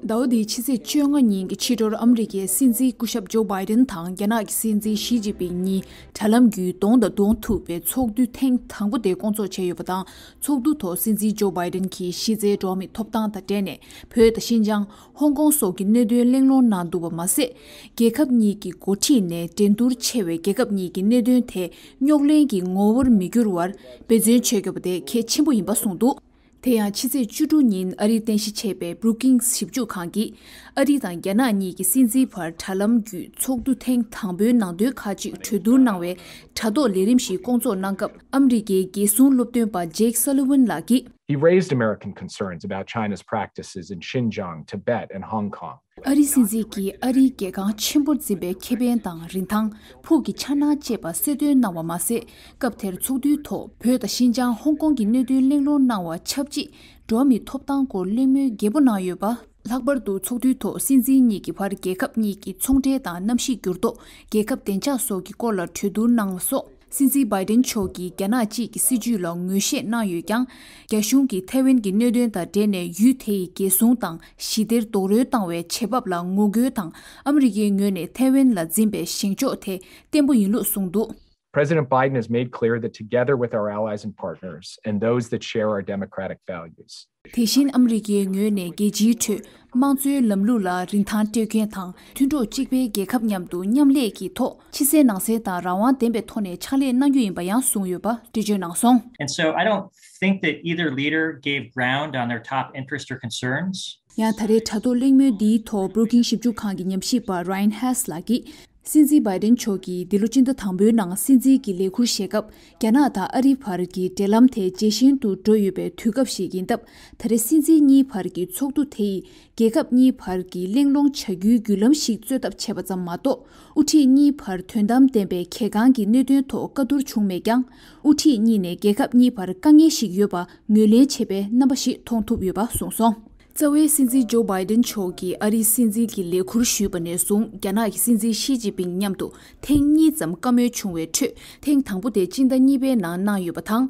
ཟླ་བ་འདིའི་ཕྱི་ཚེས་བཅོ་ལྔ་ཉིན་གྱི་ཕྱི་དྲོར་ཨ་མི་རི་ཀའི་སྲིད་འཛིན་སྐུ་ཞབས་ཇོ་བྷའི་ཌེན་དང་རྒྱ་ནག་གི་སྲིད་འཛིན་ཞི་ཅིན་ཕིང་གཉིས་དྲ་ལམ་བརྒྱུད་གདོང་དང་གདོང་ཐུག་པའི་ཚོགས་འདུ་ཐེངས་དང་པོ་དེ་སྐོང་ཚོགས་བྱས་ཡོད་པ་དང་། ཚོགས་འདུ་ཐོག་སྲིད་འཛིན་ཇོ་བྷའི་ཌེན་གྱིས་གཞི་རྩའི་འགྲོ་བ་མིའི་ཐོབ་ཐང་དང་འབྲེལ་ནས་བོད་དང་ཤིན་ཅང་། ཧོང་ཀོང་སོགས་ཀྱི་གནད་དོན་གླེང་སློང་གནང་འདུག་པ་མ་ཟད། རྒྱལ་ཁབ་གཉིས་ཀྱི་འགོ་ཁྲིད་ནས་འགྲན་བསྡུར་ཆེ་བའི་རྒྱལ་ཁབ་གཉིས་ཀྱི་གནད་དོན་ཐད་རྙོག་གླེང་གི་ངོ་བོར་མི་འགྱུར་བར་འབད་བརྩོན་བྱེད་དགོས་པ་དེ་གལ་ཆེན་པོ་ཡིན་པ་གསུངས་འདུག། དེ་ཡང་ཕྱི་ཚེས་བཅུ་དྲུག་ཉིན་ཨ་རིར་རྟེན་གཞི་བྱས་པའི་བྷུ་རུ་ཀིང་སི་ཞིབ་འཇུག་ཁང་གིས་ཨ་རི་དང་རྒྱ་ནག་གཉིས་ཀྱི་སྲིད་འཛིན་བར་དྲ་ལམ་བརྒྱུད་ཚོགས་འདུ་ཐེངས་དང་པོའི་ནང་དོན་ཁག་ཅིག་གྲོས་བསྡུར་གནང་བའི་དྲ་ཐོག་ལས་རིམ་ཞིག་སྐོང་ཚོགས་གནང་སྐབས། ཨ་མི་རི་ཀའི་རྒྱལ་སྲུང་སློབ་སྟོན་པ་ཇེག་སཱ་ལི་ཝན་ལགས་ཀྱིས། He raised American concerns about China's practices in Xinjiang, Tibet, and Hong Kong. ཨ་རིའི་སྲིད་འཛིན་གྱིས་ཨ་རིའི་རྒྱལ་ཁང་ཆེན་པོར་འཛིན་པའི་ཁེ་ཕན་དང་རིན་ཐང་། ཕུགས་ཀྱི་འཆར་སྣང་བཅས་པ་གསལ་སྟོན་གནང་བ་མ་ཟད། སྐབས་དེར་ཚོགས་འདུའི་ཐོག་བོད་དང་ཤིན་ཅང་ཧོང་ཀོང་གི་གནད་དོན་གླེང་སློང་གནང་བ་ཆབས་ཅིག་འགྲོ་བ་མིའི་ཐོབ་ཐང་སྐོར་གླེང་མོལ་རྒྱས་པོ་གནང་ཡོད་པ། ལྷག་པར་དུ་ཚོགས་འདུའི་ཐོག་སྲིད་འཛིན་གཉིས་ཀྱི་བར་རྒྱལ་ཁབ་གཉིས་ཀྱི་ཚོང་འབྲེལ་དང་གནམ་གཤིས་འགྱུར་ལྡོག་རྒྱལ་ཁབ་བདེ་འཇགས་སོགས་ཀྱི་སྐོར་ལ་གྲོས་བསྡུར་གནང་བ་སོགས། སྲིད་འཛིན་བྷའི་ཏིན་མཆོག་གིས་རྒྱ་ནག་གཅིག་གི་སྲིད་ཇུས་ལ་ངོས་བཞེས་གནང་ཡོད་ཀྱང་། རྒྱ་གཞུང་གིས་ཐའེ་ཝན་གྱི་གནད་དོན་དང་འབྲེལ་ནས་ཡུལ་དེ་ཡི་རྒྱལ་སྲུང་དང་ཞི་བདེར་རྡོག་རོལ་བཏང་བའི་བྱེད་བབ་ལ་ངོ་རྒོལ་དང་། ཨ་མི་རི་ཀའི་ངོས་ནས་ཐའེ་ཝན་ལ་འཛིན་པའི་བཞེངས་ཕྱོགས་དེ་བརྟན་པོ་ཡིན་ལུགས་གསུངས་འདུག། President Biden has made clear that together with our allies and partners and those that share our democratic values, དེ་བཞིན་ཨ་མི་རི་ཀའི་ངོས་ནས་རྒྱལ་སྤྱིའི་ཁྲོད་དམངས་གཙོའི་ལམ་ལུགས་ལ་རིན་ཐང་སྤྲོད་མཁན་དང་། མཐུན་གྲོགས་གཅིག་པའི་རྒྱལ་ཁབ་མཉམ་དུ་མཉམ་ལས་ཀྱི་ཐོག་ཕྱི་གསལ་ནང་གསལ་དང་རང་དབང་ལྡན་པའི་ཐོག་ནས་ཕྱག་ལས་གནང་རྒྱུ་ཡིན་པ་ཡང་གསུངས་ཡོད་པ་འགྲེལ་བརྗོད་གནང་སོང་། And so I don't think that either leader gave ground on their top interest or concerns. ཡང་ད་རེས་དྲ་ཐོག་གླེང་མོལ་འདིའི་ཐོག་Brookings་ཞིབ་འཇུག་ཁང་གི་ཉམས་ཞིབ་པ་Ryan Hess་ལགས་ཀྱིས། སྲིད་འཛིན་བྷའི་ཏིན་མཆོག་གིས་འདི་ལོ་སྤྱི་ཟླ་དང་པོའི་ནང་སྲིད་འཛིན་གྱི་ལས་ཁུར་བཞེས་སྐབས། རྒྱ་ནག་དང་ཨ་རིའི་བར་གྱི་འབྲེལ་ལམ་དེ་ཇེ་ཞན་དུ་འགྲོ་ཡོད་པའི་དུས་སྐབས་ཤིག་ཡིན་སྟབས། ད་རེས་སྲིད་འཛིན་གཉིས་བར་གྱི་ཚོགས་འདུ་དེ་ཡིས་རྒྱལ་ཁབ་གཉིས་བར་གྱི་གླེང་སློང་བྱ་རྒྱུའི་བརྒྱུད་ལམ་ཞིག་རྩོད་ཐབས་བྱས་པ་ཙམ་མ་གཏོགས། དབུ་ཁྲིད་གཉིས་བར་དོན་དམ་ལྡན་པའི་གལ་འགངས་ཀྱི་གནད་དོན་ཐོག་བཀའ་བསྡུར་བྱུང་མེད་ཀྱང་། དབུ་ཁྲིད་གཉིས་ནས་རྒྱལ་ཁབ་གཉིས་བར་དཀའ་ངལ་ཞིག་ཡོད་པ་ངོས་ལེན་བྱས་པའི་རྣམ་པ་ཞིག་མཐོང་ཐུབ་ཡོད་པ་གསུངས་སོང་། རྩ་བའི་སྲིད་འཛིན་ཇོ་བྷའི་ཏིན་མཆོག་གིས་ཨ་རིའི་སྲིད་འཛིན་གྱི་ལས་ཁུར་ཞུས་པ་ནས་བཟུང་རྒྱ་ནག་གི་སྲིད་འཛིན་ཞི་ཅིན་ཕིང་མཉམ་དུ་ཐེངས་གཉིས་ཙམ་བཀའ་མོལ་བྱུང་བའི་ཁྲོད། ཐེངས་དང་པོ་དེ་སྤྱི་ཟླ་གཉིས་པའི་ནང་གནང་ཡོད་པ་དང་།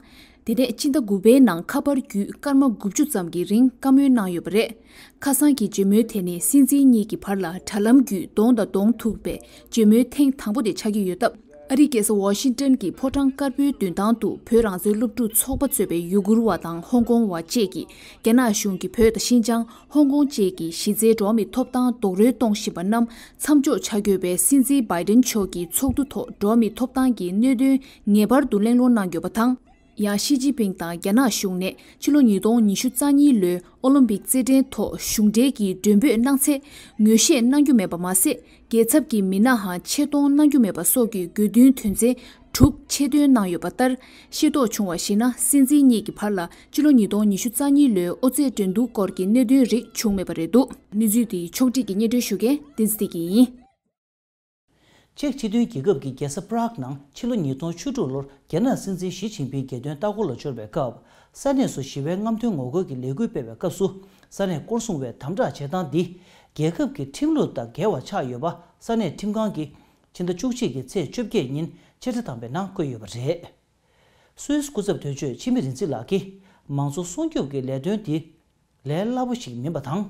དེ་ནས་སྤྱི་ཟླ་དགུ་པའི་ནང་ཁ་པར་བརྒྱུད་སྐར་མ་དགུ་བཅུ་ཙམ་གྱི་རིང་བཀའ་མོལ་གནང་ཡོད་པ་རེད། ཁ་སང་གི་མཇལ་མོལ་དེ་ནི་སྲིད་འཛིན་གཉིས་ཀྱི་བར་ལ་དྲ་ལམ་བརྒྱུད་གདོང་དང་གདོང་ཐུག་པའི་མཇལ་མོལ་ཐེངས་དང་པོ་དེ་ཆགས་ཀྱི་ཡོད་སྟབས། ཨ་རིའི་རྒྱལ་ས་ཝ་ཤིང་ཏོན་གྱི་ཕོ་བྲང་དཀར་པོའི་མདུན་ཐང་དུ་བོད་རང་བཙན་སློབ་ཕྲུག་ཚོགས་པ་གཙོས་པའི་ཡུ་གུར་བ་དང་ཧོང་ཀོང་བ་བཅས་ཀྱིས་རྒྱ་ནག་གཞུང་གིས་བོད་དང་ཤིན་ཅང་། ཧོང་ཀོང་བཅས་ཀྱི་གཞི་རྩའི་འགྲོ་བ་མིའི་ཐོབ་ཐང་རྡོག་རོལ་གཏོང་བཞིན་པ་རྣམས་མཚམས་འཇོག་བྱ་དགོས་པའི་སྲིད་འཛིན་བྷའི་ཏིན་མཆོག་གི་ཚོགས་འདུ་ཐོག་འགྲོ་བ་མིའི་ཐོབ་ཐང་གི་གནད་དོན་ངེས་པར་དུ་གླེང་སློང་གནང་དགོས་པ་དང་། ཡང་ཞི་ཅིན་ཕིང་དང་རྒྱ་ནག་གཞུང་ནས་ཕྱི་ལོ་ཉིས་སྟོང་ཉི་ཤུ་རྩ་གཉིས་ལོའི་ཨོ་ལིམ་པིག་རྩེད་འགྲན་ཐོག་གཞུང་འབྲེལ་གྱི་མགྲོན་འབོད་གནང་ཚེ་ངོས་བཞེས་གནང་རྒྱུ་མེད་པ་མ་ཟད། རྒྱལ་ཚབ་ཀྱི་མི་སྣའང་ཆེད་གཏོང་གནང་རྒྱུ་མེད་པ་སོགས་ཀྱི་དགོས་འདུན་དོན་ཚན་དྲུག་ཆེད་འདོན་གནང་ཡོད་པ་ལྟར། ཤེས་རྟོགས་བྱུང་བར་གཞིགས་ན། སྲིད་འཛིན་གཉིས་ཀྱི་བར་ལ་ཕྱི་ལོ་ཉིས་སྟོང་ཉི་ཤུ་རྩ་གཉིས་ལོའི་ཨོ་རྩེད་འགྲན་བསྡུར་སྐོར་གྱི་གནད་དོན་རིགས་བྱུང་མེད་པ་རེད་འདུག། གནས་ཚུལ་དེའི་ཕྱོགས་སྒྲིག་གི་སྙན་སྒྲོན་ཞུ་མཁན་བསྟན་འཛིན་བདེ་སྐྱིད་ཡིན། ཅེཀ་སྤྱི་མཐུན་རྒྱལ་ཁབ་ཀྱི་རྒྱལ་ས་པ་རག་ནང་ཕྱི་ལོ་ཉིས་སྟོང་བཅུ་དྲུག་ལོར་རྒྱ་ནག་སྲིད་འཛིན་ཞི་ཅིན་ཕིང་རྒྱལ་དོན་ལྟ་སྐོར་ལ་འབྱོར་བའི་སྐབས། ས་གནས་སུ་ཞི་བའི་རྔམ་སྟོན་ངོ་རྒོལ་གྱི་ལས་འགུལ་སྤེལ་བའི་སྐབས་སུ། ས་གནས་སྐོར་སྲུང་བས་དམ་དྲག་བྱེད་སྟངས་འདི་རྒྱལ་ཁབ་ཀྱི་ཁྲིམས་ལུགས་དང་འགལ་བ་ཆགས་ཡོད་པ་ས་གནས་ཁྲིམས་ཁང་གིས་ཕྱི་ཟླ་བཅུ་གཅིག་གི་ཚེས་བཅོ་བརྒྱད་ཉིན་བཅད་ཁྲ་བཏང་པའི་ནང་བཀོད་ཡོད་པ་རེད། སུད་སི་སྐུ་ཚབ་དོན་གཅོད་འཆི་མེད་རིག་འཛིན་ལགས་ཀྱིས་མང་གཙོ་སྲུང་སྐྱོབ་ཀྱི་ལས་དོན་འདི་ལས་སླ་པོ་ཞིག་མིན་པ་དང་།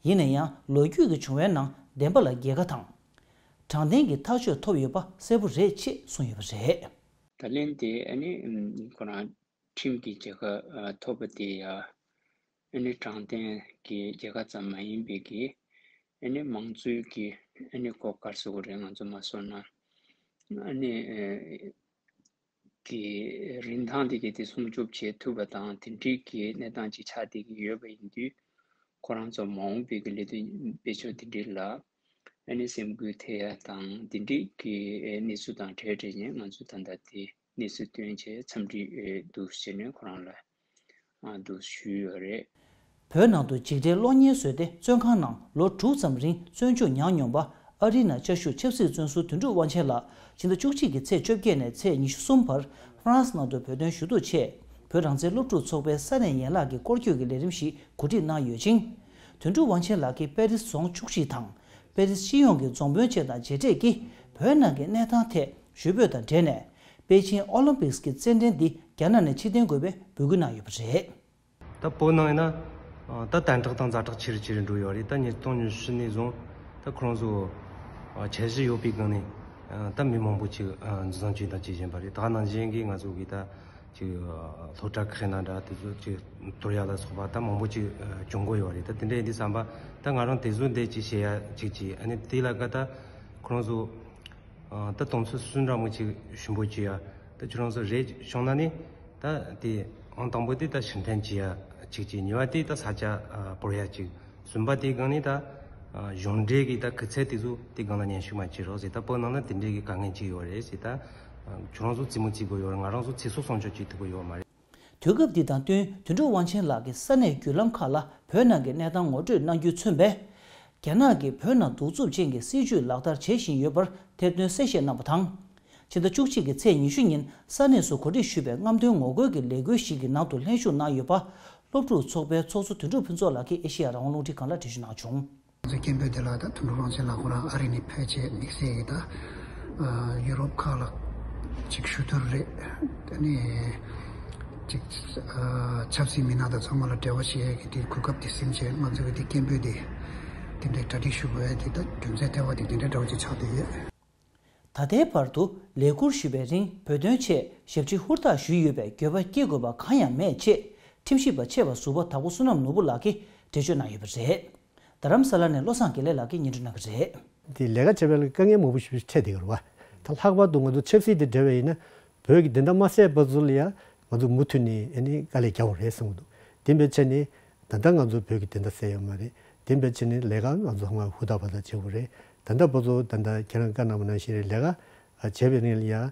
ཡིན་ན་ཡང་ལོ་རྒྱུས་ཀྱི་བྱུང་བའི་ནང་བདེན་པ་ལ་རྒྱལ་ཁ་དང་། དྲང་བདེན་གྱི་ཐག་གཅོད་ཐོབ་ཡོད་པ་གསལ་པོ་རེད་ཅེས་གསུངས་ཡོད་པ་རེད། ད་ལན་དེ་ཨ་ནི་ཁོ་རང་ཁྲིམས་ཀྱི་རྒྱལ་ཁ་ཐོབ་པ་དེ་ཡ། ཨ་ནི་དྲང་བདེན་གྱི་རྒྱལ་ཁ་ཙམ་མ་ཡིན་པའི་གི། ཨ་ནི་མང་གཙོའི་གི་ཨ་ནི་གོ་སྐབས་ཟེར་དགོས་རེད། ང་ཚོ་མ་སོང་ན་ཨ་ནི་གི་རིན་ཐང་དེ་གི་དེ་སྲུང་སྐྱོབ་བྱེད་ཐུབ་པ་དང་། དེ་འདྲའི་གི་གནས་སྟངས་ཅིག་ཆགས་བསྡད་ཀྱི་ཡོད་པ་ཡིན་དུས། ཁོ་རང་ཚོ་མ་འོངས་པའི་གི་ལས་དོན་སྤེལ་ཕྱོགས་དེ་འདྲའི་ལ་ཨ་ནི་སེམས་འགུལ་ཐེབས་ཡ་དང་། དེ་འདྲའི་གི་གནས་ཚུལ་དང་འབྲེལ་བྲལ་ནས་ང་ཚོ་ད་ལྟ་དེ་གནས་ཚུལ་བཏོན་བྱས་འཚམས་འདྲི་འདུག་ཟེར་ནས་ཁོ་རང་ལ་འདུག་ཞུས་ཡོད་རེད། བོད་ནང་དུ་འཇིགས་བྲལ་གློག་བརྙན་བཟོས་ཏེ་བཙོན་ཁང་ནང་ལོ་དྲུག་ཙམ་རིང་བཙོན་འཇུག་མྱངས་མྱོང་བ། ཨ་རིའི་ནང་བཅའ་བཞུགས་ཆབ་སྲིད་བཙོན་ཟུར་དོན་གྲུབ་དབང་ཆེན་ལགས་ཕྱི་ཟླ་བཅུ་གཅིག་གི་ཚེས་བཅོ་བརྒྱད་ནས་ཚེས་ཉི་ཤུ་གསུམ་བར་ཧྥ་རན་སི་ནང་དུ་བོད་དོན་ཞུ་གཏུག་ཆེད། བོད་རང་བཙན་སློབ་ཕྲུག་ཚོགས་པའི་ས་གནས་ཡན་ལག་གི་སྐོར་སྐྱོད་ཀྱི་ལས་རིམ་ཞིག་གོ་སྒྲིག་གནང་ཡོད་ཅིང་། དོན་གྲུབ་དབང་ཆེན་ལགས་ཀྱིས་པེ་རིས་རྫོང་བཅུ་གཅིག་དང་། པེ་རིས་སྤྱི་ཡོངས་ཀྱི་རྫོང་དཔོན་བཅས་དང་མཇལ་འཕྲད་ཀྱིས། བོད་ནང་གི་གནས་སྟངས་ཐད་ཞུ་འབོད་དང་འབྲེལ་ནས། པེ་ཅིན་ཨོ་ལིམ་པིག་གི་རྩེད་འགྲན་འདི་རྒྱ་ནག་ནས་ཕྱིར་འཐེན་དགོས་པའི་འབོད་སྐུལ་གནང་ཡོད་པ་རེད། ད་བོད་ནང་ཡིན་ན། ད་དམ་དྲག་དང་ཛ་དྲག་ཆེ་རུ་ཆེ་རུ་འགྲོ་ཡོད་རེད། ད་ཉིས་སྟོང་ཉི་ཤུ་ནས་བཟུང་ད་ཁོ་རང་ཚོ་འཆར་གཞི་ཡོད་པའི་སྒང་ནས་ད་མི་མང་པོ་ཅིག་འཛིན་བཟུང་བྱས་དང་བྱེད་བཞིན་པ་རེད། ད་ནང་བཞིན་གྱི་ང་ཚོ་གི་ད་ཅིག་སློབ་གྲྭ་ཁག་ནང་འདྲ་དེ་ཚོ་ཅིག་གཏོར་ཡ་ལ་སོགས་པ་ད་མང་པོ་ཅིག་བྱུང་གི་ཡོད་རེད། ད་དེ་འདྲ་ཡིན་དུས་ཙམ་པ་ད་ང་རང་དེ་ཚོ་འདི་ཅིག་བཤད་ཡ་ཅིག་ཅིག་ཨ་ནི་དེ་ལ་ཀ་ད་ཁོ་རང་ཚོ་ད་དོན་ཚན་གསུམ་འདྲ་མོ་ཅིག་ཞུ་འབོད་བྱེད་ཡ་ད་ཁྱོད་རང་ཚོ་རེད་བྱུང་ན་ནི་ད་དེ་ཨང་དང་པོ་དེ་ད་ཕྱིར་འཐེན་བྱེད་ཡ་ཅིག་ཅིག་གཉིས་པ་དེ་ད་ས་ཆ་སྤོར་ཡ་ཅིག་གསུམ་པ་དེའི་སྒང་ནས་ད་གཞུང་འབྲེལ་གྱི་ད་སྐུ་ཚབ་དེ་ཚོ་དེའི་སྒང་ལ་མཉམ་ཞུགས་མ་བྱེད་རོགས་ཟེར། ད་བོད་ནང་ལ་དེ་འདྲའི་གི་དཀའ་ངལ་ཅིག་ཡོད་རེད་ཟེར། ད་ཁྱོད་རང་ཚོ་རྩེད་མོ་རྩེ་དགོས་ཡོད་རེད། ང་རང་ཚོ་ཚེ་སྲོག་སྲུང་སྐྱོབ་བྱེད་ཐུབ་ཀྱི་ཡོད་མ་རེད། དུས་སྐབས་འདི་དང་བསྟུན་དོན་གྲུབ་དབང་ཆེན་ལགས་ཀྱིས་ས་གནས་བརྒྱུད་ལམ་ཁག་ལ་བོད་ནང་གི་གནས་སྟངས་ངོ་སྤྲོད་གནང་རྒྱུས་མཚོན་པས། རྒྱ་ནག་གིས་བོད་ནང་གདུག་རྩུབ་ཅན་གྱི་སྲིད་བྱུས་ལག་བསྟར་བྱེད་བཞིན་ཡོད་པར་ཐེར་འདོན་གསལ་བཤད་གནང་བ་དང་། ཕྱི་ཟླ་བཅུ་གཅིག་གི་ཚེས་ཉི་ཤུ་ཉིན་ས་གནས་སུ་གོ་སྒྲིག་ཞུས་པའི་རྔམ་སྟོན་ངོ་རྒོལ་གྱི་ལས་འགུལ་ཞིག་གི་ནང་དུ་ལྷན་ཞུགས་གནང་ཡོད་པ། སློབ་ཕྲུག་ཚོགས་པའི་ཚོགས་གཙོ་དོན་གྲུབ་ཕུན་ཚོགས་ལགས་ཀྱིས་ཨེ་ཤེ་ཡ་རང་དབང་རླུང་འཕྲིན་ཁང་ལ་འགྲེལ་བརྗོད་གནང་བྱུང་། ང་ཚོའི་སྐད་འབོད་དེ་ལ་ད་དོན་གྲུབ་དབང་ཆེན་ལགས་ཁོ་རང་ཨ་རི་ནས་ཕེབས་བྱས་དམིགས་བསལ་གྱི་ད་ཡུ་རོབ་ཁག་ལ་ཅིག་ཞུ་གཏུག་རེད། དེ་ནས་ཅིག་ཆབ་སྲིད་མི་སྣ་དང་ཚང་མ་ལ་འབྲེལ་བ་བྱེད་ཡས་ཀྱི་དེ་གོ་སྐབས་དེ་ཟིན་བྱས་ང་ཚོ་གི་དེ་སྐད་འབོད་དེ་དེ་འདྲའི་གྲ་སྒྲིག་ཞུ་དགོས་ཡས་དེ་ད་རྒྱུ་མཚན་ལྟེ་བ་དེ་དེ་འདྲའི་འདྲ་བོ་ཅིག་ཆགས་བསྡད་ཡོད། ད་ལྟའི་བར་དུ་ལས་ཁུར་ཞུས་པའི་རིང་བོད་དོན་ཆེད་ཞབས་ཕྱི་ཧུར་ཐག་ཞུས་ཡོད་པའི་འགྱོད་པ་སྐྱེ་དགོས་པ་གང་ཡང་མེད་ཅེས་ཁྲིམས་ཞིབ་པ་ཆེ་བ་ཟུར་པ་དྭགས་པོ་བསོད་ནམས་ནོར་བུ་ལགས་ཀྱིས་འགྲེལ་བརྗོད་གནང་ཡོད་པ་རེད། རྡ་རམ་ས་ལ་ནས་བློ་བཟང་དགེ་ལེགས་ལགས་ཀྱིས་སྙན་སྒྲོན་གནང་གི་རེད། དེ་ལས་ཀ་བྱེད་པའི་ལ་དཀའ་ངལ་མང་པོ་ཞིག་འཕྲད་བསྡད་ཀྱི་རེད་བ། ད་ལྷག་པར་དུ་ང་ཚོ་ཆབ་སྲིད་དེ་འབྲེལ་བ་ཡིན་ན་བོད་ཀྱི་བདེན་མཐའ་མ་གསལ་བར་ཚུར་ལ་ཡང་ང་ཚོ་མུ་མཐུད་ནས་ཨ་ནི་དཀའ་ལས་རྒྱག་དགོས་རེད་བསམ་གྱི་འདུག་དེ་འབད་བྱས་ནས་ད་ལྟ་ང་ཚོ་བོད་ཀྱི་བདེན་མཐའ་གསལ་ཡོད་མ་རེད། དེ་འབད་བྱས་ནས་ལས་ཀ་ང་ཚོ་ཚང་མ་ཧུར་ཐག་བར་ཐག་བྱེད་དགོས་རེད། ད་ལྟ་བར་དུ་ད་ལྟ་ཁྱེད་རང་བཀའ་གནང་བ་ནང་བཞིན་རེད། ལས་ཀ་བྱས་པའི་རིང་ལ་ཡང་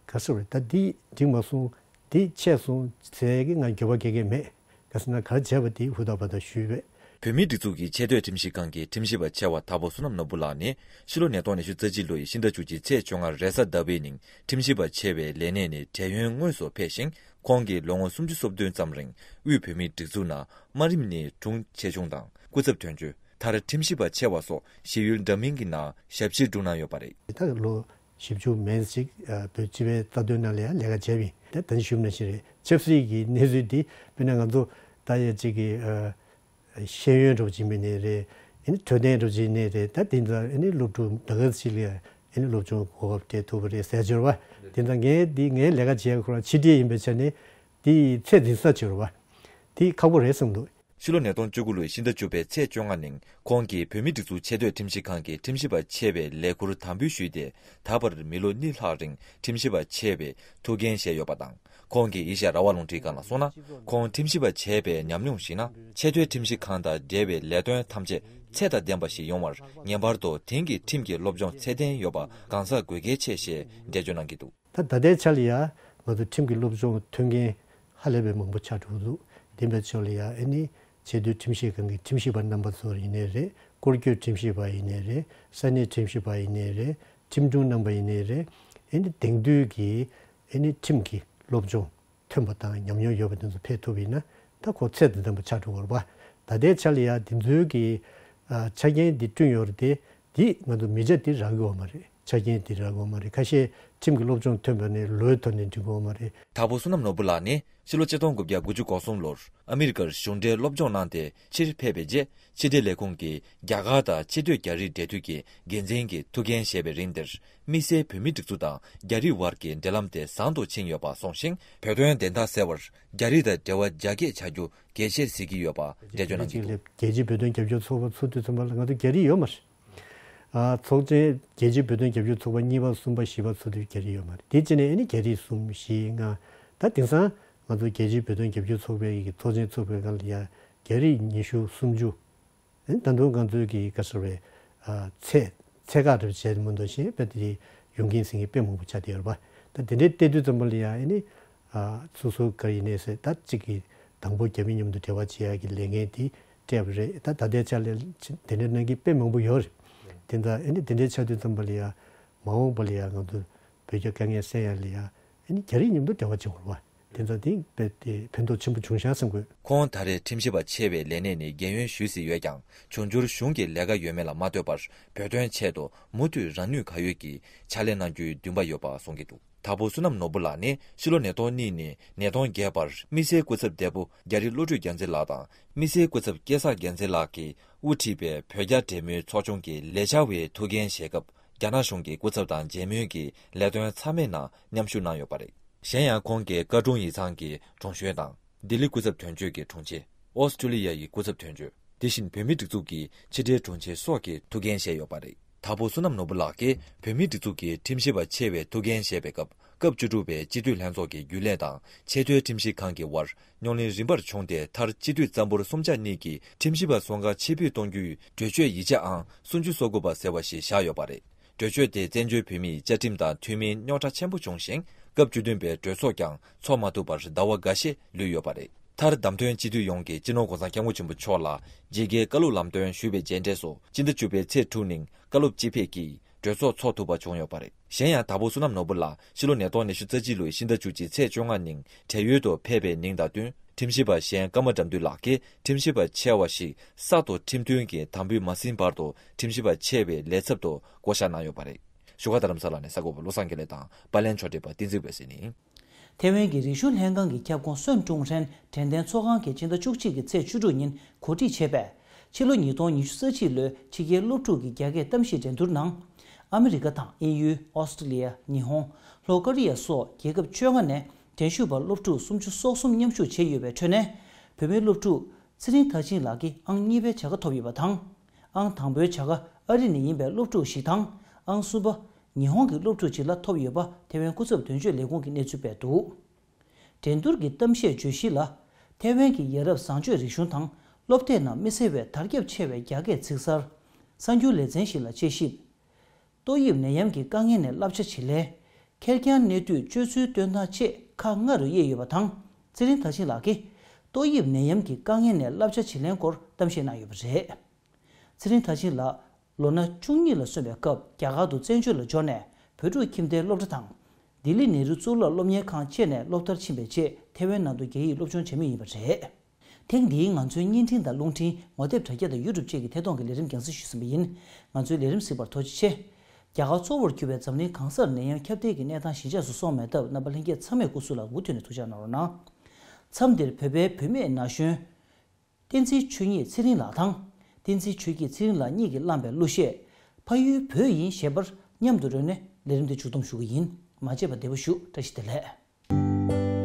ག་ཟེར་རེད། ད་འདི་འགྲིག་མ་སོང་། འདི་ཆད་སོང་ཟེར་གྱི་ང་འགྱོད་པ་སྐྱེ་གི་མེད། ག་ཟེར་ན་ག་རེ་བྱས་པ་དེ་ཧུར་ཐག་བར་ཐག་ཞུས་པས། བོད་མིའི་སྒྲིག་འཛུགས་ཀྱི་ཆེས་མཐོའི་ཁྲིམས་ཞིབ་ཁང་གི་ཁྲིམས་ཞིབ་པ་ཆེ་བ་དྭགས་པོ་བསོད་ནམས་ནོར་བུ་ལགས་ནི་ཕྱི་ལོ་ཉིས་སྟོང་ཉི་ཤུ་རྩ་གཅིག་ལོའི་ཕྱི་ཟླ་བཅུ་གཅིག་ཚེས་བཅོ་ལྔ་རེས་གཟའ་ཟླ་བའི་ཉིན་ཁྲིམས་ཞིབ་པ་ཆེ་བའི་ལས་གནས་ནས་བྲེལ་ཡོད་དངོས་སུ་ཕེབས་ཤིང་ཁོང་གིས་ལོ་ངོ་སུམ་ཅུ་སོ་བདུན་ཙམ་རིང་དབུས་བོད་མིའི་སྒྲིག་འཛུགས་ནང་དམའ་རིམ་ནས་དྲུང་ཆེ་ཆུང་དང་སྐུ་ཚབ་དོན་གཅོད། མཐར་ཁྲིམས་ཞིབ་པ་ཆེ་བ་སོགས་ཞི་ཡུལ་འདྲ་མིན་གྱི་ནང་ཞབས་ཕྱི་བསྒྲུབས་གནང་ཡོད་པ་རེད། ད་ལོ་བཞི་བཅུ་མན་ཞིག་བོད་སྤྱི་པའི་རྩ་དོན་ནང་ལ་ཡང་ལས་ཀ་བྱས་པ་ཡིན། ད་ད་ནི་ཞུས་པ་ནང་བཞིན་རེད། ཆབ་སྲིད་ཀྱི་གནས་ཚུལ་འདི་དཔེར་ན་ང་ཚོ་ད་ཡ་གཅིག་གི་ཤེས་ཡོན་འདྲ་བོ་ཅིག་མིན་ནའི་རེད། ཨ་ནི་འཕྲོད་བསྟེན་འདྲ་བོ་ཅིག་ནའི་རེད། ད་དེ་ཚོ་ཨ་ནི་སློབ་ཕྲུག་ད་ག་ཅིག་ལ་ཨ་ནི་སློབ་སྦྱོང་གོ་སྐབས་སྤྲད་ཐུབ་པ་རེད་ཟེར་གྱི་ཡོད་རེད་བ། དེ་ཚོ་ངས་འདི་ངའི་ལས་ཀ་བྱེད་ཡག་ཁོ་རང་ཕྱི་འབྲེལ་ཡིན་པའི་ཆ་ནས་དེ་ཚད་འཛིན་ས་བྱེད་རོགས་བ། དེ་ཁག་པོ་རེད་བསམ་འདུག་ཕྱི་ལོ་ཉིས་སྟོང་བཅུ་དགུ་ལོའི་ཕྱི་ཟླ་བཅུ་པའི་ཚེས་བཅོ་ལྔ་ཉིན་ཁོང་གིས་བོད་མིའི་སྒྲིག་འཛུགས་ཆེས་མཐོའི་ཁྲིམས་ཞིབ་ཁང་གི་ཁྲིམས་ཞིབ་པ་ཆེ་བའི་ལས་ཁུར་དམ་འབུལ་ཞུས་ཏེ། ད་བར་མི་ལོ་གཉིས་ལྷག་རིང་ཁྲིམས་ཞིབ་པ་ཆེ་བའི་ཐུགས་འགན་བཞེས་ཡོད་པ་དང་། ཁོང་གིས་ཨེ་ཤ་ཡ་རང་དབང་རླུང་འཕྲིན་ཁང་ལ་གསུངས་ན། ཁོང་ཁྲིམས་ཞིབ་པ་བྱས་པའི་ཉམས་མྱོང་གཞིགས་ན། ཆེས་མཐོའི་ཁྲིམས་ཞིབ་ཁང་དང་འབྲེལ་བའི་ལས་དོན་ཐམས་ཅད་ཚད་དང་ལྡན་པ་ཞིག་ཡོང་བར་ངེས་པར་དུ་དེང་གི་ཁྲིམས་ཀྱི་སློབ་སྦྱོང་ཚད་ལྡན་ཡོད་པ་གང་ཟག་དགོས་གལ་ཆེ་ཞེས་འགྲེལ་བརྗོད་གནང་གི་འདུག་ད་ད་ལྟའི་ཆ་ལ་ཡ་ང་ཚོ་ཁྲིམས་ཀྱི་སློབ་སྦྱོང་ཐོན་མཁན་ཧ་ལས་པའི་མང་པོ་ཆགས་འགྲོ་གི་འདུག་དེ་འབའི་ཕྱོགས་ལ་ཡ་ཨ་ནི་ཆེས་མཐོའི་ཁྲིམས་ཞིབ་ཁང་གི་ཁྲིམས་ཞིབ་པ་རྣམ་པ་ཚོ་ཡིན་ནའི་རེད། སྐོར་སྐྱོད་ཁྲིམས་ཞིབ་པ་ཡིན་ནའི་རེད། ས་གནས་ཁྲིམས་ཞིབ་པ་ཡིན་ནའི་རེད། ཁྲིམས་དྲུང་རྣམ་པ་ཡིན་ནའི་རེད། ཨ་ནི་དེང་དུས་ཀྱི་ཨ་ནི་ཁྲིམས་ཀྱི་སློབ་སྦྱོང་ཐོན་པ་དང་ཉམས་མྱོང་ཡོད་པ་དེ་ཚོ་ཕེབས་ཐུབ་པ་ཡིན་ན་ད་ཁོ་ཚད་དང་ལྡན་པ་ཆགས་འགྲོ་གི་རེད་པ། ད་ལྟའི་ཆ་ལ་ཡ་དེ་ཚོའི་གི་ཨ་ཆ་རྐྱེན་འདི་བསྐྲུན་ཡོད་རེད་དེ། འདི་ང་ཚོ་མི་ཆ་འདི་རག་གི་ཡོད་མ་རེད། ཆ་རྐྱེན་འདི་རག་གི་ཡོད་མ་རེད། ཁ་ཤས་ཁྲིམས་ཀྱི་སློབ་སྦྱོང་ཐོན་པ་ནས་ལོའི་ཐོག་ནས་འགྲིག་གི་ཡོད་མ་རེད། དྭགས་པོ་བསོད་ནམས་ནོར་བུ་ལགས་ནི་ཕྱི་ལོ་ཆིག་སྟོང་དགུ་བརྒྱ་དགུ་བཅུ་གོ་གསུམ་ལོར་ཨ་མི་རི་ཀར་གཞུང་འབྲེལ་སློབ་སྦྱོང་གནང་སྟེ་ཕྱིར་ཕེབས་པའི་རྗེས་ཕྱི་འབྲེལ་ལས་ཁུངས་ཀྱི་རྒྱ་གར་དང་ཕྱི་སྡོད་རྒྱ་རིགས་འབྲེལ་མཐུད་ཀྱི་འགན་འཛིན་གྱི་ཐུགས་འགན་བཞེས་པའི་རིང་དེར་དམིགས་བསལ་བོད་མིའི་སྒྲིག་འཛུགས་དང་རྒྱ་རིགས་བར་གྱི་འབྲེལ་ལམ་དེ་བཟང་དུ་ཕྱིན་ཡོད་པ་གསུངས་ཤིང་། བོད་དོན་བདེན་མཐའ་གསལ་བར་རྒྱ་རིགས་དང་འབྲེལ་བ་རྒྱ་སྐྱེད་བྱ་རྒྱུ་གལ་ཆེར་གཟིགས་ཀྱི་ཡོད་པ་འགྲེལ་བརྗོད་གནང་གི་འདུག་རྒྱལ་སྤྱིའི་བོད་དོན་རྒྱབ་སྐྱོར་ཚོགས་པ་ཚུགས་དུས་ཙམ་པ་ལ་ང་ཚོ་རྒྱ་རིགས་ཡོད་མ་རེད། ཨ་ཚོགས་ཆེན་རྒྱལ་སྤྱིའི་བོད་དོན་རྒྱབ་སྐྱོར་ཚོགས་པ་གཉིས་པ་གསུམ་པ་བཞི་པ་ཚུགས་དུས་རྒྱ་རིགས་ཡོད་མ་རེད། དེ་རྗེས་ནས་ཨ་ནི་རྒྱ་རིགས་གསུམ་བཞི་ལྔ། ད་དེང་སང་ང་ཚོ་རྒྱལ་སྤྱིའི་བོད་དོན་རྒྱབ་སྐྱོར་ཚོགས་པའི་གི་ཚོགས་ཆེན་ཚོགས་པའི་སྒང་ལ་ཡ་རྒྱ་རིགས་ཉི་ཤུ་སུམ་ཅུ། ཨ་ནི་ད་དུང་ང་ཚོའི་གི་ག་ཟེར་བའི་ཨ་ཚད་ཚད་བཀག་རེ་བྱས་མི་འདུག་ཞེས་དཔེ་དེ་ཡོང་གིན་ཟིན་གྱི་དཔེ་མང་པོ་ཆགས་བསྡད་ཡོད་རེད་པ། ད་དེ་འདྲའི་བལྟས་དུས་ཙམ་པ་ལ་ཡ་ཨ་ནི། ཨ་སོ་སོ་ག་ཡིན་ནའི་ཟེར་ད་གཅིག་གིས་དང་པོ་རྒྱ་མི་མཉམ་དུ་འབྲེལ་བ་བྱེད་ཡག་གི་ལས་འགན་དེ་སྤྲད་པ་རེད། ད་ད་ལྟའི་ཆ་ལ་དེ་འདྲའི་གནང་གི་དཔེ་མང་པོ་ཡོད་རེད། དེ་འདྲ་ཨ་ནི་དེ་འདྲའི་ཆགས་དུས་ཙམ་པ་ལ་ཡ་མ་འོངས་པ་ལ་ཡ་ང་ཚོ་བོད་རྒྱ་དཀའ་ངལ་སེལ་ཡག་ལ་ཡ་ཨ་ནི་རྒྱ་རིགས་མཉམ་དུ་འབྲེལ་བ་བྱེད་དགོས་རེད་པ། དེ་ཚོ་དེ་དཔེ་དེ་ཕན་ཐོགས་ཆེན་པོ་བྱུང་ཤག་བསམ་དགོས། ཁོང་ད་རེས་ཁྲིམས་ཞིབ་པ་ཆེ་བའི་ལས་གནས་ནས་རྒན་ཡོལ་ཞུས་ཟིན་ཡོད་ཀྱང་འབྱུང་འགྱུར་གཞུང་གི་ལས་ཀ་ཡོད་མེད་ལ་མ་ལྟོས་པར་བོད་དོན་ཆེད་དུ་མུ་མཐུད་རང་ནུས་གང་ཡོད་ཀྱིས་ཕྱག་ལས་གནང་རྒྱུའི་འདུན་པ་ཡོད་པ་གསུང་གི་འདུག་དྭགས་པོ་བསོད་ནམས་ནོར་བུ་ལགས་ནི་ཕྱི་ལོ་ཉིས་སྟོང་གཉིས་ནས་ཉིས་སྟོང་བརྒྱད་བར་དམིགས་བསལ་སྐུ་ཚབ་འདས་པོ་རྒྱ་རི་བློ་གྲོས་རྒྱལ་མཚན་ལགས་དང་དམིགས་བསལ་སྐུ་ཚབ་སྐལ་བཟང་རྒྱལ་མཚན་ལགས་ཀྱིས་དབུ་ཁྲིད་པའི་བོད་རྒྱ་འབྲེལ་མོལ་ཚོགས་ཆུང་གི་ལས་འཆར་བའི་ཐུགས་འགན་བཞེས་སྐབས་རྒྱ་ནག་གཞུང་གི་སྐུ་ཚབ་དང་མཇལ་མོལ་གྱི་ལས་དོན་ཚང་མའི་ནང་མཉམ་ཞུགས་གནང་ཡོད་པ་རེད། གཞན་ཡང་ཁོང་གིས་བཀའ་དྲུང་ཡིག་ཚང་གི་དྲུང་གཞོན་དང་ལྡི་ལི་སྐུ་ཚབ་དོན་གཅོད་ཀྱི་དྲུང་ཆེ། ཨོ་སི་ཀྲི་ལི་ཡ་ཡི་སྐུ་ཚབ་དོན་གཅོད། དེ་བཞིན་བོད་མིའི་སྒྲིག་འཛུགས་ཀྱི་ཕྱི་དྲིལ་དྲུང་ཆེ་སོགས་ཀྱི་ཐུགས་འགན་བཞེས་ཡོད་པ་རེད། དྭགས་པོ་བསོད་ནམས་ནོར་བུ་ལགས་ཀྱིས་བོད་མིའི་སྒྲིག་འཛུགས་ཀྱི་ཁྲིམས་ཞིབ་པ་ཆེ་བའི་ཐུགས་འགན་བཞེས་པའི་སྐབས་སྐབས་བཅུ་དྲུག་པའི་སྤྱི་འཐུས་ལྷན་ཚོགས་ཀྱི་རྒྱུན་ལས་དང་ཆེས་མཐོའི་ཁྲིམས་ཞིབ་ཁང་གི་དབར་རྙོག་གླེང་རིམ་པར་བྱུང་སྟེ། མཐར་སྤྱི་འཐུས་གཙང་པོར་གསུམ་ཆ་གཉིས་ཀྱིས་ཁྲིམས་ཞིབ་པ་སོ་ལྔ་ཕྱིར་འབུད་གཏོང་རྒྱུའི་གྲོས་ཆོད་ཡིག་ཆ་ཨང་སུམ་ཅུ་སོ་དགུ་པ་ཟེར་བ་ཞིག་བཞག་ཡོད་པ་རེད། གྲོས་ཆོད་དེ་བཙན་བྱོལ་བོད་མིའི་བཅའ་ཁྲིམས་དང་མཐུན་མིན་རྙོག་དྲ་ཆེན་པོ་བྱུང་ཞིང་། སྐབས་བཅུ་བདུན་པའི་གྲོས་ཚོགས་ཀྱང་ཚོགས་མ་ཐུབ་པར་ཟླ་བ་འགའ་ཤས་ལུས་ཡོད་པ་རེད། མཐར་བདམས་ཐོན་སྤྱི་འཐུས་ཡོངས་ཀྱིས་སྤྱི་ནོར་༧གོང་ས་༧སྐྱབས་མགོན་ཆེན་པོ་མཆོག་ལ་རྗེས་འགེལ་བཀའ་སློབ་ལམ་སྟོན་ཞུས་པའི་མཇལ་འཕྲད་སོགས་སྤྱི་ཟླ་བཅུ་པའི་ཚེས་དྲུག་ཉིན་བཀའ་སློབ་སྤྱི་ཕེབས་ཀྱིས་གྲོས་ཚོགས་ཚོགས་ཐུབ་པ་བྱུང་ཡོད་པ་རེད། གཞན་ཡང་དྭགས་པོ་བསོད་ནམས་ནོར་བུ་ལགས་ཕྱི་ལོ་ཉིས་སྟོང་ཉི་ཤུ་རྩ་གཅིག་ལོའི་ཕྱི་ཟླ་བཅུ་གཅིག་ཚེས་བཅོ་ལྔ་ཉིན་བགྲེས་ཡོལ་དུ་ཕེབས་པའི་ཉིན་དང་བསྟུན། ཁྲིམས་ཞིབ་པ་གཞན་ཀརྨ་དགྲ་འདུལ་ལགས་ཀྱིས་ཁྲིམས་ཞིབ་པ་ཆེ་བ་ཞིག་གསར་དུ་ཁྲིམས་མཐུན་གྱི་དམ་འབུལ་མ་ཟིན་བར་དུ་ཁྲིམས་ཞིབ་པ་ཆེ་བའི་ལས་ཚབ་ཏུ་བསྐོ་གཞག་གནང་ཡོད་པ་རེད། བཞུགས་སྒར་རྡ་རམ་ས་ལ་ནས་གསར་འགོད་པ་བློ་བཟང་དགེ་ལེགས་དང་པར་ལེན་ཕྱོགས་སྒྲིག་པ་བསྟན་འཛིན་འོད་ཟེར་ཡིན། ཐེ་ཝན་གྱི་རིག་གཞུང་ལྷན་ཁང་གི་ཁྱབ་ཁོངས་སུན་ཀྲུང་ཧྲན་དྲན་རྟེན་ཚོགས་ཁང་གིས་ཕྱི་ཟླ་བཅུ་གཅིག་གི་ཚེས་བཅུ་དྲུག་ཉིན་གོ་སྒྲིག་བྱས་པའི་ཕྱི་ལོ་ཉིས་སྟོང་ཉི་ཤུ་རྩ་གཅིག་ལོའི་ཕྱི་རྒྱལ་སློབ་ཕྲུག་གི་རྒྱ་སྐད་གཏམ་བཤད་འགྲན་བསྡུར་ནང་། ཨ་མི་རི་ཀ་དང་དབྱིན་ཡུལ། ཨོ་སི་ཀྲི་ལི་ཡ། ཉི་ཧོང་། ལྷོ་ཀོ་རི་ཡ་སོགས་རྒྱལ་ཁབ་བཅོ་ལྔ་ནས་འགྲན་ཞུགས་པ་སློབ་ཕྲུག་སུམ་ཅུ་སོ་གསུམ་མཉམ་ཞུགས་བྱས་ཡོད་པའི་ཁྲོད་ནས། བོད་མི་སློབ་ཕྲུག་ཚེ་རིང་མཐར་ཕྱིན་ལགས་ཀྱིས་ཨང་གཉིས་པའི་བྱ་དགའ་ཐོབ་ཡོད་པ་དང་། ཨང་དང་པོའི་བྱ་དགའ་ཨ་རི་ནས་ཡིན་པའི་སློབ་ཕྲུག་ཞིག་དང་། ཨང་གསུམ་པ་ཉི་ཧོང་གི་སློབ་ཕྲུག་ཅིག་ལ་ཐོབ་ཡོད་པ་ཐེ་ཝན་སྐུ་ཚབ་དོན་གཅོད་ལས་ཁུངས་ཀྱིས་གནས་ཚུལ་སྤེལ་འདུག་འགྲན་བསྡུར་གྱི་གཏམ་བཤད་བརྗོད་གཞི་ལ། ཐེ་ཝན་གྱི་ཡ་རབས་བཟང་སྤྱོད་རིག་གཞུང་དང་སློབ་དེབ་ནང་མི་སེར་བའི་དར་ཁྱབ་ཆེ་བའི་རྒྱ་སྐད་ཚིག་གསར། གསར་འགྱུར་ལེ་ཚན་ཞིག་ལ་དཔྱད་ཞིབ། ཏོག་དབྱིབས་ནད་ཡམས་ཀྱི་དཀའ་ངལ་ནས་བསླབ་བྱ་བྱེད་ལས། ཁེར་རྐྱང་གནས་དུས་སྤྱོད་ཚུལ་སྟོན་སྟངས་བཅས་ཁག་ལྔ་རུ་དབྱེ་ཡོད་པ་དང་། ཚེ་རིང་མཐར་ཕྱིན་ལགས་ཀྱིས་ཏོག་དབྱིབས་ནད་ཡམས་ཀྱི་དཀའ་ངལ་ནས་བསླབ་བྱ་བྱེད་ལེན་སྐོར་གཏམ་བཤད་གནང་ཡོད་པ་རེད། ཚེ་རིང་མཐར་ཕྱིན་ལགས་ལོ་ན་བཅུ་གཉིས་ལ་སོན་པའི་སྐབས་རྒྱ་གར་དུ་བཙན་བྱོལ་ལ་འབྱོར་ནས་བོད་ཕྲུག་ཁྱིམ་སྡེའི་སློབ་གྲྭ་དང་། ལྡི་ལི་ནེ་རུ་གཙུག་ལག་སློབ་གཉེར་ཁང་བཅས་ནས་སློབ་མཐར་ཕྱིན་པའི་རྗེས་ཐེ་ཝན་ནང་དུ་རྒྱ་ཡིག་སློབ་སྦྱོང་བྱེད་མུས་ཡིན་པ་རེད། ཐེངས་འདིའི་ང་ཚོའི་བརྙན་འཕྲིན་དང་རླུང་འཕྲིན། ངོ་དེབ་དྲ་རྒྱ་དང་ཡུ་ཊུབ་བཅས་ཀྱི་ཐད་གཏོང་གི་ལས་རིམ་རྒྱང་སྲིང་ཞུས་ཟིན་པ་ཡིན། ང་ཚོའི་ལས་རིམ་གཟིགས་པར་ཐུགས་རྗེ་ཆེ། རྒྱ་གར་གཙོ་བོར་གྱུར་པའི་འཛམ་གླིང་གང་སར་ནད་ཡམས་ཁྱབ་གདལ་གྱི་གནས་སྟངས་ཞི་འཇགས་སུ་སོང་མེད་སྟབས། རྣམ་པ་ལྷན་རྒྱས་ཚང་མས་སྐུ་གཟུགས་ལ་མུ་མཐུད་ནས་ཐུགས་ཅག་གནང་རོགས་གནང་། མཚམས་འདིར་བོད་པའི་བུད་མེད་ན་གཞོན། བསྟན་འཛིན་ཆོས་ཉིད་ཚེ་རིང་ལགས་དང་། བསྟན་འཛིན་ཆོས་སྐྱིད་ཚེ་རིང་ལགས་གཉིས་ཀྱིས་བླངས་པའི་གླུ་གཞས། ཕ་ཡུལ་བོད་ཡིན་ཞེས་པར་མཉམ་དུ་རོལ་ནས་ལས་རིམ་འདི་མཇུག་བསྡོམས་ཞུ་གི་ཡིན། མ་མཇལ་བར་བདེ་པོ་བཞུགས། བཀྲ་ཤིས་བདེ་ལེགས།